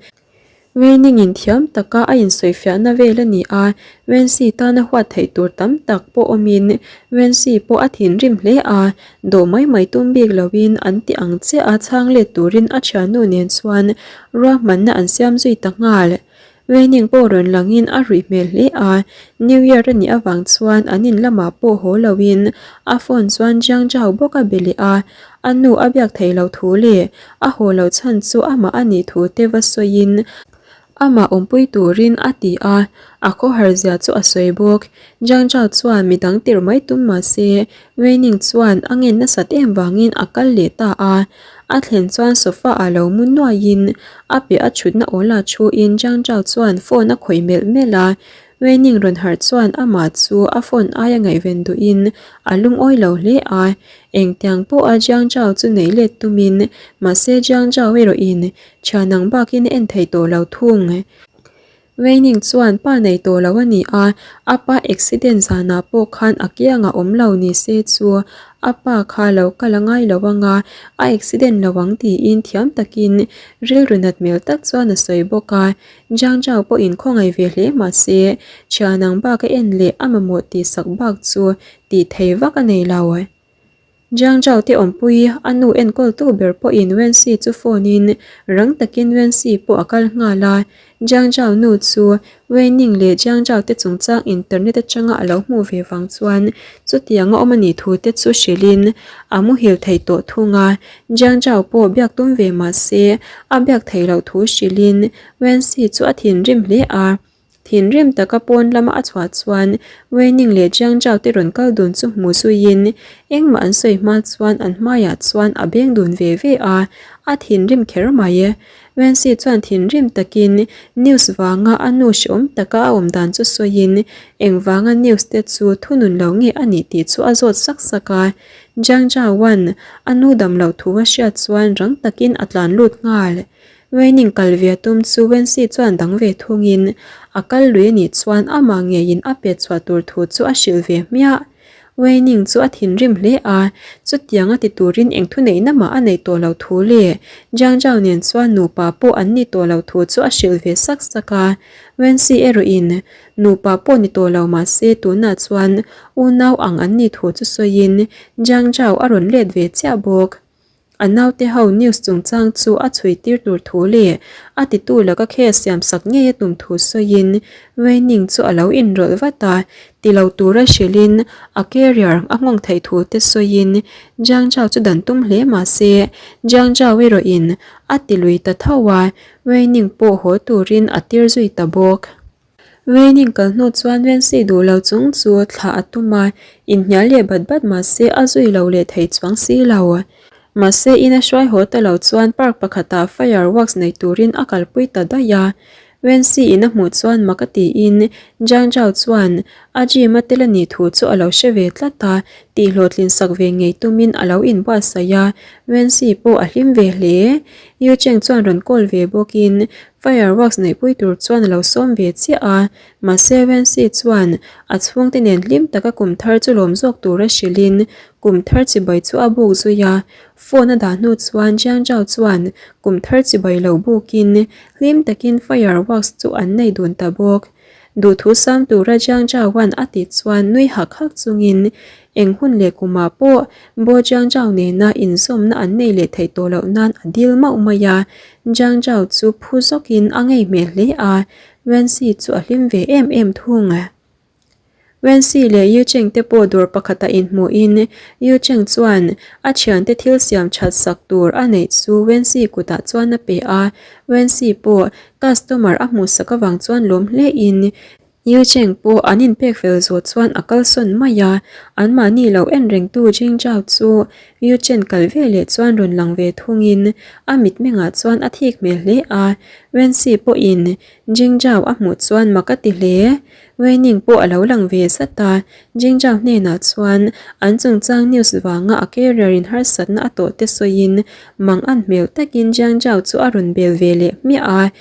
Wei Ning in thiam taka a insawifiahna vel a ni a, Wen Si tana huat theih tur tam tak pawh awmin Wen Si pawh a thinrim hle a, dawh mai mai tum bik loin an ti ang chiah a chhang let turin a thiannu nen chuan ruahmanna an siam zui ta nghal. Weining pawh rawn langin a ruih hmel hle a, New Year a nih avang chuan an in lamah pawh haw loin a phone chuan Jiang Zhao bawk a be leh a, a nu a biak theih loh thu leh a haw loh chhan chu amah a nih thu te va sawiin amah awmpui turin a ti a, a khawhar zia chu a sawi bawk. Jiang Zhao chuan midang tirh mai tum mah se Weining chuan a ngen nasat em vangin a kal leh ta a. A thlen chuan sofa ah lo mu nuaiin a piah a thutna awla thuin Jiang Zhao chuan phone a khawih melh melh a. Weining rawn harh chuan amah chu a phone aia ngaihven duhin a lungawi lo hle a. Engtiang pawha Jiang Zhao chu neih let tumin mahse Jiang Zhao erawhin thian ang bakin a en thei tawh lo thung. Weining chuan pa nei tawh lo a ni a, a pa accident zanah pawh khan a kiangah awm lo ni se chu a pa kha lo kal a ngai lo anga a accident lo ang tiin thiam takin rilru nat hmel tak chuan a sawi bawk a. Jiang Zhao pawhin khawngaih ve hle mah se thian ang bak a en leh a mamawh tihsak bak chu tih thei vak a nei lo. Jiang Zhao te awmpui a nu enkawltu ber pawhin Wenxi chu phone in rang takin Wenxi pawh a kal nghal a. Jiang Zhao nu chu Wei Ning leh Jiang Zhao te chungchang internet atanga a lo hmuh ve vang chuan chutiang a awm a nih thu te chu hrilhin a muhil thei tawh thung a. Jiang Zhao pawh biak tum ve mah se a biak theih loh thu hrilhin Wenxi chu a thinrim hle a. Thinrim taka pawn lama a chhuah chuan Weining leh Jiang Zhao te rawn kal dun chu hmu zuiin engmah an sawi hma chuan an hmaiah chuan a beng dun ve ve a, a thinrim kher mai. Wenxi chuan thinrim takin news vanga a nu hreawm taka a awm dan chu sawiin engvanga news te chu thunun lo nge a nih tih chu a zawt sak sak a. Jiang Zhao-a'n a nu dam loh thu a hriat chuan rang takin a tlan lut nghal. Weining kal ve tum chu Wenxi chuan dang ve thungin a kal lui anih chuan amah ngeiin a pet chhuah tur thu chu a hrilh ve hmiah. Weining chu a thinrim hle a, chutiang a ti turin eng thuneihna mah a neih tawh loh thu leh Jiang Zhao nen chuan nupa pawh an ni tawh loh thu chu a hrilh ve sak sak a. Wenxi erawhin nupa pawh ni tawh lo mah se tunah chuan unau ang an nih thu chu sawiin Jiang Zhao a rawn let ve chiah bawk. A naute ho news chungchang chu a chhui tir tur thu leh a titu laka case siam sak ngei a tum thu sawiin Weining chu a lo inrawlh vat a, ti lo tura hrilhin a carrier a nghawng theih thu te sawiin Jiang Zhao chu dan tum hle mah se Jiang Zhao erawhin a ti lui ta tho a, Weining pawh haw turin a tir zui ta bawk. Weining kal hnu chuan Wenxi duh lo chung chu thlah a tum a, inhnial leh bat bat mah se a zui lo leh thei chuang si lo. Mahse in a hruai haw ta lo chuan park pakhatah fireworks nei turin a kalpui ta daih a. Wenxi in a hmuh chuan mak a tiin Jiang Zhao chuan a gym a tel a nih thu chu a lo hre ve tlat a, tih hlawhtlin sak ve ngei tumin a lo inbuatsaih a, Wenxi pawh a hlim ve hle. Yu Cheng chuan rawn call ve bawkin Fireworks neihpui tur chuan a lo sawm ve chiah a, mahse Wenxi chuan a chhungte nen hlim taka kum thar chu lawm zawk tura hrilhin kum thar chibai chu a buk zui a. Phone a dah hnu chuan Jiang Zhao chuan kum thar chibai lo bukin hlim takin fireworks chu an nei dun ta bawk. Duhthu sam tura Jiang Zhaoan a tih chuan nui hak hak chungin eng hun leh kumah pawh Bo Jiang Zhao nena inzawmna an nei leh theih tawh loh nan a dil mauh mai a. Jiang Zhao chu phu zawkin a ngei hmel hle a, Wenxi chu a hlim ve em em thung. Wenxi leh Yu Cheng te pawh dawr pakhatah inhmuhin Yu Cheng chuan a thiante thil siam that sak tur a neih chu Wenxi kutah chuan a pe a, Wenxi pawh customer a hmuhsak avang chuan lawm hle in. Yu Cheng pawh an inpek fel zawh chuan a kalsawn mai a, anmahni lo en rengtu Jing Zhao chu Yu Chen kal veleh chuan rawn lang ve thungin a mitmengah chuan a thik hmel hle a, Wenxi pawhin Jing Zhao a hmuh chuan mak a ti hle. Weining pawh a lo lang ve zat a, Jing Zhao hnenah chuan an chungchang news vanga a carrier in harsatna a tawh te sawiin mang an hmel takin Jiang Zhao chu a rawn bel ve leh hmiah a.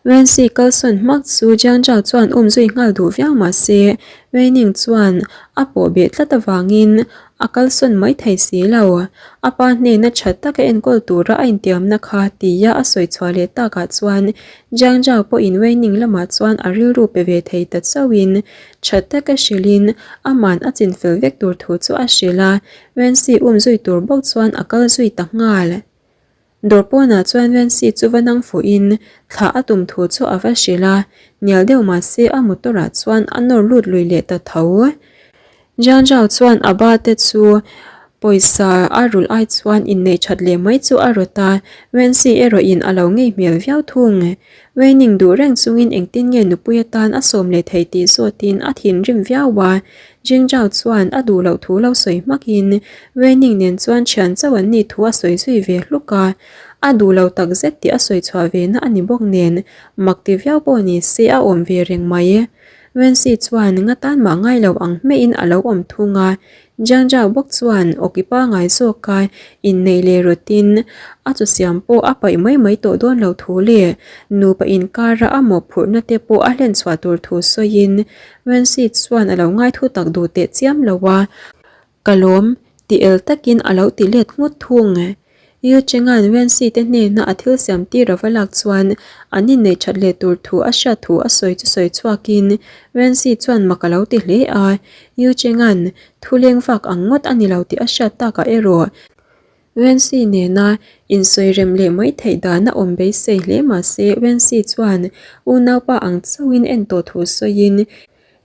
Wenxi kalsawn hmak chu Jiang Zhao chuan um zui nghal duh viau mah se Weining chuan a pawh beh tlat avangin a kalsawn mai thei si lo. A pa hnena tha taka enkawl tura a intiamna kha tia a sawi chhuah leh takah chuan Jiang Zhao pawhin Weining lamah chuan a rilru pe ve thei ta chauhin tha taka hrilhin aman a chinfel vek tur thu chu a hrilh a, Wenxi um zui tur bawk chuan a kal zui ta nghal. Dawr pawnah chuan Wenxi chu va nang fuhin thlah a tum thu chu a va hrilh a, hnial deuh mah se a motor ah chuan a nawr lut lui leh ta tho. Jiang Zhao chuan a ba te chu pawisa a rulh ai chuan inneih that leh mai chu a rawt a, Wenxi erawh in a lo ngei hmel viau thung. Weining duh reng chungin engtin nge nupui atan a sawm leh thei tih zawtin a thinrim viau a, Jing Zhao chuan a duh loh thu lo sawi hmakin Weining nen chuan thian chauh an nih thu a sawi zui ve hluk a, a duh lo tak zet tih a sawi chhuah ve na a ni bawk nen mak ti viau pawh ni se a awm ve reng mai. Wenxi chuan nga tan mah ngai lo ang hmeiin a lo awm thung a, Jiang Zhao bawk chuan awki pangai zawka inneih leh rawtin a chu siam pawh a paih mai mai tawh dawn lo thu leh nupa inkara a mawhphurhna te pawh a hlen chhuah tur thu sawiin Wenxi chuan a lo ngai thu tak duh teh chiam lo a, Ka lawm, ti el takin a lo ti let nghut thung. Yu Chenga'n Wenxi te hnena a thil siam tir a va lak chuan an inneih that leh tur thu a hriat thu a sawi chu sawi chhuakin Wenxi chuan mak a lo ti hle a, Yu Chenga'n thu leng vak ang ngawt a ni lo tih a hriat takah erawh Wenxi nena insawi rem leh mai theih dan a awm beisei hle mah se Wenxi chuan unaupa ang chauhin en tawh thu sawiin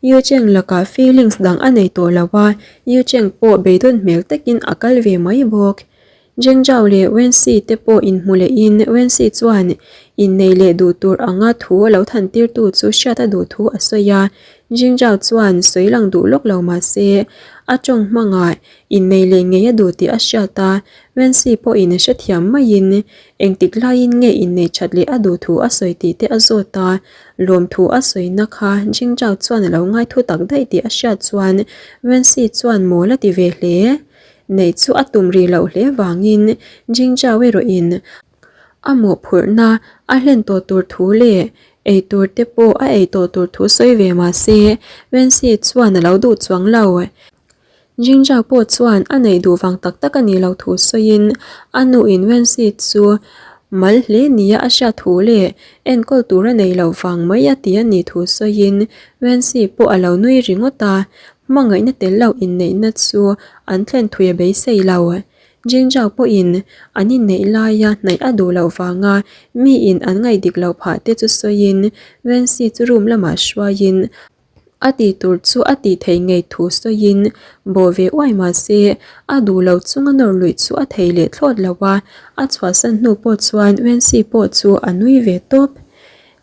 Yu Cheng lakah feelings dang a nei tawh lo a, Yu Cheng pawh beidawn hmel takin a kal ve mai bawk. Zheng Zhao leh Wen Xi te pawh inhmu lehin Wen Xi chuan innei leh duh tur anga thu a lo than tirtu chu hriat a duh thu a sawi a. Zheng Zhao chuan sawi lang duh lawk lo mah se a tawng hmangah innei leh ngei a duh tih a hriat a, Wen Xi pawhin hrethiam maiin engtik laiin nge innei that leh a duh thu a sawi tih te a zawt a. Lawmthu a sawina kha Jingzhao chuan a lo ngai thu tak daih tih a hriat chuan Wenxi chuan mawl a ti ve hle. Neih chu a tum rih loh hle vangin Jingzhao erawhin a mawhphurhna a hlen tawh tur thu leh ei tur te pawh a ei tawh tur thu sawi ve mah se Wenxi chuan a lo duh chuang lo. Jingzhao pawh chuan a neih duh vang tak tak a nih loh thu sawiin a nuin Wenxi chu mal hle nia a hriat thu leh enkawl tur a neih loh vang mai a ti a nih thu sawiin Wenxi pawh a lo nui ringawt a, hmangaihna tel loh inneihna chu an thlen thui a beisei lo. Jingzhao pawhin an inneih laia hnaih a duh loh vanga miin an ngaih dik loh phah te chu sawiin Wenxi chu room lamah hruaiin A tih tur chu a tih theih ngei thu sawiin bawh ve uai mah se a duh lo chunga nawr luih chu a thei leh thlawt lo a, a chhuahsan hnu pawh chuan Wenxi pawh chu a nui ve tawp.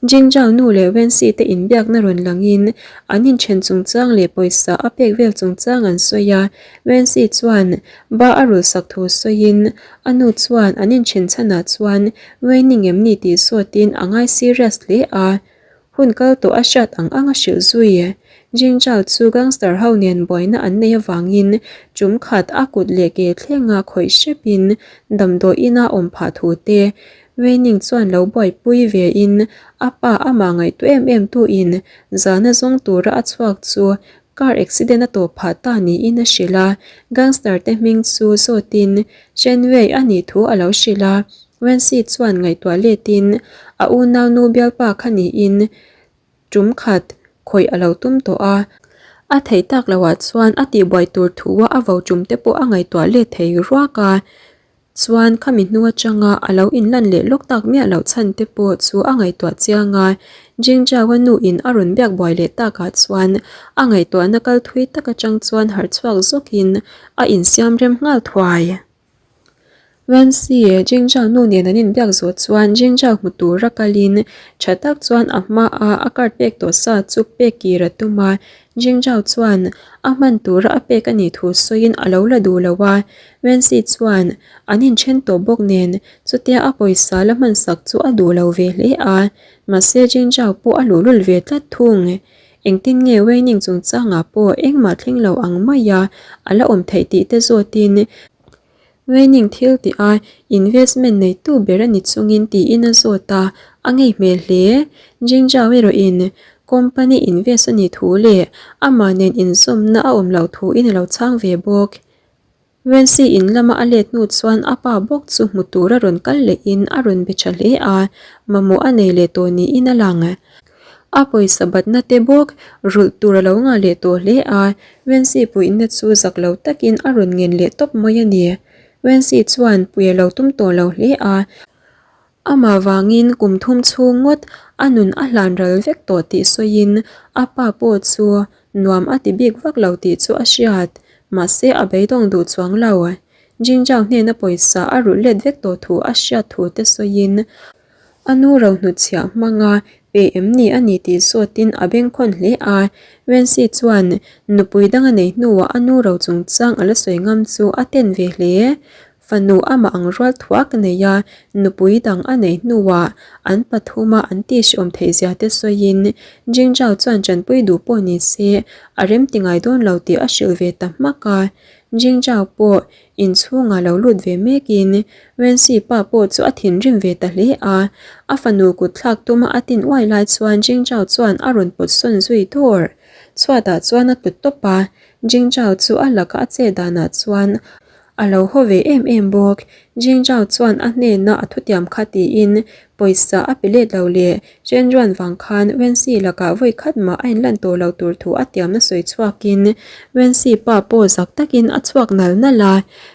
Jingzhao nu leh Wenxi te inbiakna rawn langin an inthen chungchang leh pawisa a pek vel chungchang an sawi a, Wenxi chuan ba a rulsak thu sawiin a nu chuan an inthen chhanah chuan Weining em ni tih zawtin a ngai serious hle a, Hun kal tawh a hriat ang ang a hrilh zui. Jingzhao chu gangster ho nen buaina an nei avangin tum khat a kut leh ke thlenga khawih hrepin damdawi ina awm phah thu te Weining chuan lo buaipui ve in a pa amah ngaihtuah em em tu in zana zawng tura a chhuak chu car accident a tawh phah ta niin a hrilh a, gangster te hming chu zawtin Shen Wei a nih thu a lo hrilh a. Wenxi chuan ngaihtuah letin a unaunu bialpa kha niin tum khat khawih a lo tum tawh a. A theih tak loah chuan a tihbuai tur thua a vo tum te pawh a ngaihtuah let thei ruak a. Chuan khami hnu atanga a lo inlan leh lawk tak miah loh chhan te pawh chu a ngaihtuah chiang a. Jingzhao-a nuin a rawn biak buai leh takah chuan a ngaihtuahna kal thui tak atang chuan harh chhuak zawkin a insiam rem nghal thuai. Wenxi, Jingzhao nu nen an inbiak zawh chuan Jingzhao hmu tura kalin tha tak chuan a hmaa a card pek tawh sa chu pek kir a tum a. Jingzhao chuan a hman tura a pek a nih thu sawiin a lo la duh lo a. Wenxi chuan an inthen tawh bawk nen chutia a pawisa la hmansak chu a duh lo ve hle a. Mahse Jingzhao pawh a luhlul ve tlat thung. Engtin nge Weining chungchangah pawh engmah thleng lo ang maia a la awm theih tih te zawtin Weining thil tih a investment neitu ber a ni chungin tiin a zawt a, a ngei hmel hle. Jingzhao erawhin company invest a nih thu leh amah nen inzawmna a awm loh thuin a lo chhang ve bawk. Wensi in lama a let hnu chuan a pa bawk chu hmu tura rawn kal lehin a rawn be tha hle a, mamawh a nei leh tawh niin a lang. A pawisa batna te bawk rulh tur a lo ngah leh tawh hle a, Wensi puihna chu zak lo takin a rawn ngen leh tawp mai a ni. Wensi chuan pui a lo tum tawh lo hle a, amah vangin kum thum chhung ngawt a nun a hlan ral vek tawh tih sawiin a pa pawh chu Nuam a ti bik vak lo tih chu a hriat, mahse a beidawng duh chuang lo. Jingjao hnena pawisa a rulh let vek tawh thu a hriat thu te sawiin a nu ro hnutchhiah hmanga pe em ni a ni tih zawtin a bengkhawn hle a. Wenxi chuan nupui dang a nei hnuah a nu ro chungchang a la sawi ngam chu a ten ve hle. Fanu amah ang rual thuak nei a, nupui dang a nei hnuah an pathuma an tihhriawm theih zia te sawiin Jingzhao chuan tanpui duh pawh ni se a rem ti ngai dawn lo tih a hrilh ve ta hmak a. Jingzhao pawh inchhungah lo lut ve mekin Wenxi pa pawh chu a thinrim ve ta hle a. A fanu kut thlak tuma a tin uai lai chuan Jingzhao chuan a rawn pawt sawn zui dawr. Chhuatah chuan a tlu tawp a, Jingzhao chu a laka a chet danah chuan A lo haw ve em em bawk. Jingzhao chuan a hnena a thutiam kha tiin pawisa a pe let lo leh Chenruan vang khan Wenxi lakah vawi khat mah a inlan tawh lo tur thu a tiamna sawi chhuakin Wenxi pa pawh zak takin a chhuak nal nal a.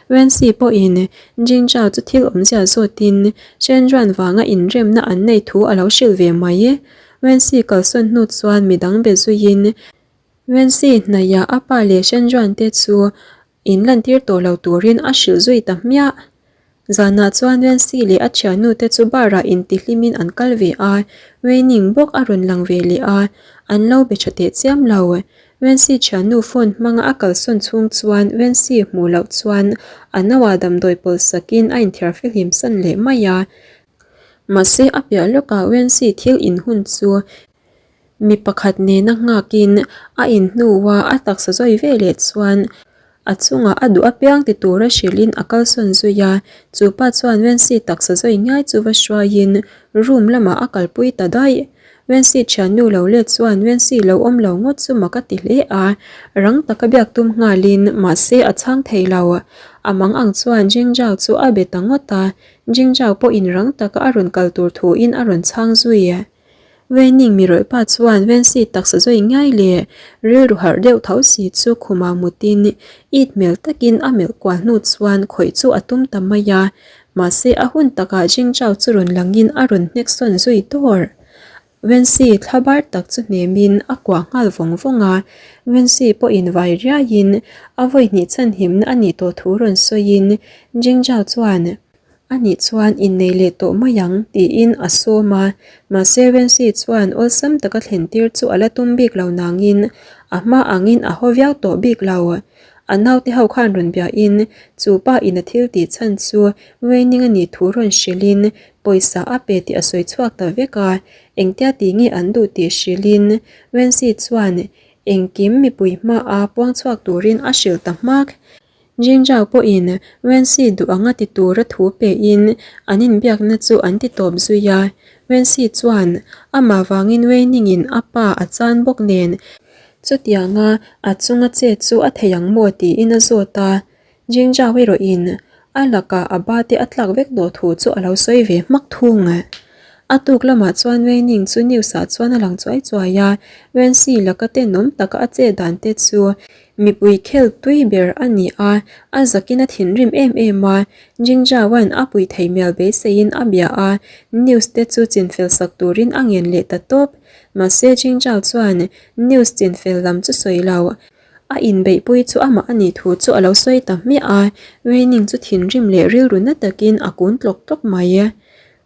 Wenxi pawhin Jingzhao chu thil awmzia zawtin Chenruan vanga inremna an nei thu a lo hrilh ve mai. Wenxi kalsawn hnu chuan midang be zuiin Wenxi hnaihah a pa leh Chenruan te chu In lantir tawh lo turin a hrilh zui ta hmiah. Zanah chuan Nancy leh a thiannu te chu bar ah intihlimin an kal ve a, Weining bawk a rawn lang ve leh a, an lo be tha teh chiam lo. Nancy thiannu phone hmanga a kalsawn chhung chuan Nancy hmuh loh chuan a nauah damdawi pawlh sakin a inthiar fihlim san leh mai a. Mahse a piah lawkah Nancy thil inhun chu Mi pakhat nena nghakin a inhnuah a taksa zawi ve leh chuan a chungah a duh apiang ti tura hrilhin a kalsawn zui a, chu pa chuan Wenxi taksa zawi ngai chu va hruaiin room lamah a kalpui ta daih. Wenxi thiannu lo let chuan Wenxi lo awm lo ngawt chu mak a ti hle a, rang taka biak tum nghalin mahse a chhang thei lo. A mang ang chuan Jingzhao chu a be ta ngawt a, Jingzhao pawhin rang taka a rawn kal tur thuin a rawn chhang zui. Weining mi rawih pa chuan Wenxi taksa zawi ngai leh rilru harh deuh tho si chu khumah mutin it hmel takin a melh kual hnu chuan khawih chu a tum ta mai a, mahse a hun takah Jingzhao chu rawn langin a rawn hnek sawn zui dawr. Wenxi thla bar tak chu hnemin a kuah nghal vawng vawng a, Wenxi pawhin vai riaiin a vawi hnih chhanhimna a nih tawh thu rawn sawiin Jingzhao chuan Anih chuan innei leh tawh mai ang tiin a sawm a, mahse Wenxi chuan awlsam taka thlen tir chu a la tum bik lo nangin a hma angin a haw viau tawh bik lo. A naute ho khan rawn biahin chu pa in a thil tih chhan chu Weining a nih thu rawn hrilhin pawisa a pe tih a sawi chhuak ta vek a, engtia ti nge an duh tih hrilhin Wenxi chuan engkim mipui hmaah puang chhuak turin a hrilh ta hmak. Jinjao pawhin Wenxi duh anga ti tura thu pein an inbiakna chu an ti tawp zui a. Wenxi chuan amah vangin Weining-in a pa a chan bawk nen chutianga a chunga chet chu a thei ang maw tiin a zawt a. Jinjao erawhin a lakah a ba te a tlak vek tawh thu chu a lo sawi ve hmak thung. A tuk lamah chuan Weining chu news ah chuan a lang chuai chuai a, Wenxi laka tenawm taka a chet dan te chu Mipui khel tui ber a ni a, a zakin a thinrim em em a, Jingzhaoan a pui thei mial beiseiin a bia a, news te chu chinfel sak turin a ngen leh ta tawp. Mahse Jingzhao chuan news chinfel lam chu sawi lo. A inbeihpui chu amah a nih thu chu a lo sawi ta hmiah a, Weining chu thinrim leh rilru na takin a kun tlawk tlawk mai.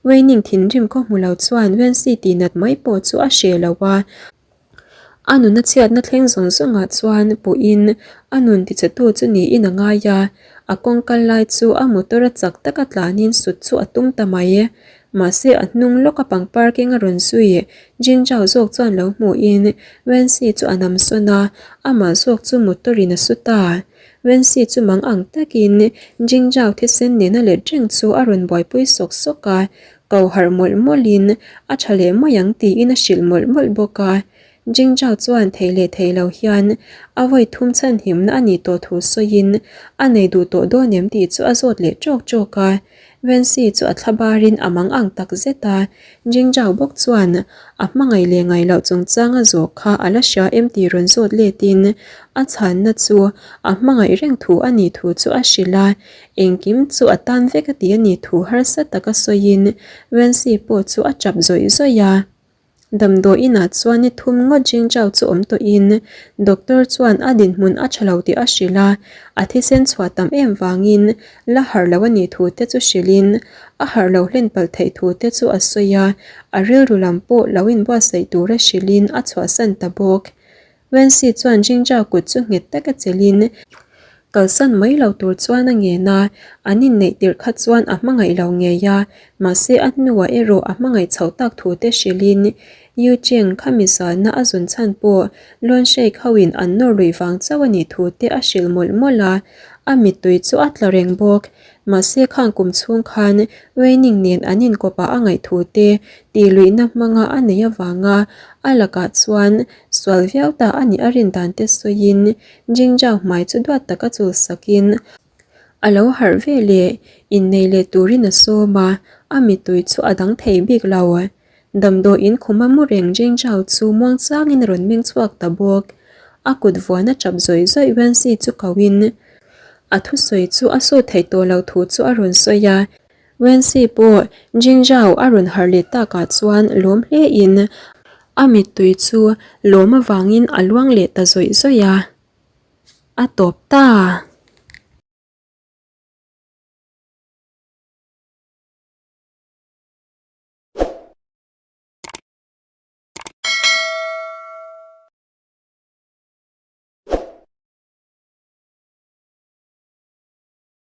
Weining thinrim khaw hmu lo chuan Wensi tihnat mai pawh chu a hreh lo a, a nuna chhiatna thleng zawng zawngah chuan puhin a nun tichhetu chu niin a ngai a, a kawng kal lai chu a motor a chak taka tlanin sut chu a tum ta mai. Mahse a hnung lawka pangpar keng a rawn zui Jinjao zawk chuan lo hmuhin Wensi chu a nam sawn a, amah zawk chu motor in a su ta. Wensi chu mang ang takin Jinjao thisen nena let reng chu a rawn buaipui sawk sawk a, ko harh mawlh mawlhin a tha leh mai ang tiin a hrilh mawlh mawlh bawk a. Jingjao chuan thei leh thei lo hian a vawi thum chhanhimna a nih tawh thu sawiin a nei duh tawh dawn em tih chu a zawt leh ṭawk ṭawk a. Wenxi chu a thla barin a mang ang tak zet a. Jingjao bawk chuan a hmangaih leh ngaih loh chungchang a zawh kha a la hria em tih rawn zawt letin a chhanna chu a hmangaih reng thu a nih thu chu a hrilh a. Engkim chu a tan vek a ti a nih thu harsa taka sawiin Wenxi pawh chu a ṭap zawih zawih a. Damdawi inah chuan ni thum ngawt Jingzhao chu awm tawhin doctor chuan a dinhmun a tha lo tih a hrilh a, a thisen chhuah tam em vangin la harh lo a nih thu te chu hrilhin a harh lo hlen palh theih thu te chu a sawi a, a rilru lam pawh lo inbuatsaih tura hrilhin a chhuahsan ta bawk. Wenxi chuan Jingzhao kut chu nghet taka chelhin kalsan mai lo tur chuan a ngen a, an inneih tirh kha chuan a hmangaih lo ngei a, mahse a hnuah erawh a hmangaih chhoh tak thu te hrilhin Yu Cheng kha mi zalna a zun chhan pawh Luan Sheikh hoin an nawr luih vang chauh a nih thu te a hrilh mawlh mawlh a, a mittui chu a tla reng bawk. Mahse khang kum chhung khan Weining nen an inkawpah a ngaih thu te tih luihna hmanga a neih avanga a lakah chuan sual viau ta a nih a rin dan te sawiin Jingjao hmai chu duat taka chul sakin a lo harh ve leh innei leh turin a sawm a, a mittui chu a dang thei bik lo. Damdawiin khuma mu reng Jingjao chu muangchangin a rawn meng chhuak ta bawk. A kut vuan a tap zawih zawih Wenxi chu koin a thusawi chu a sawt theih tawh lo thu chu a rawn sawi a. Wenxi pawh Jingjao a rawn harh leh takah chuan lawm hlein a mittui chu lawm avangin a luang leh ta zawih zawih a. A tawp ta!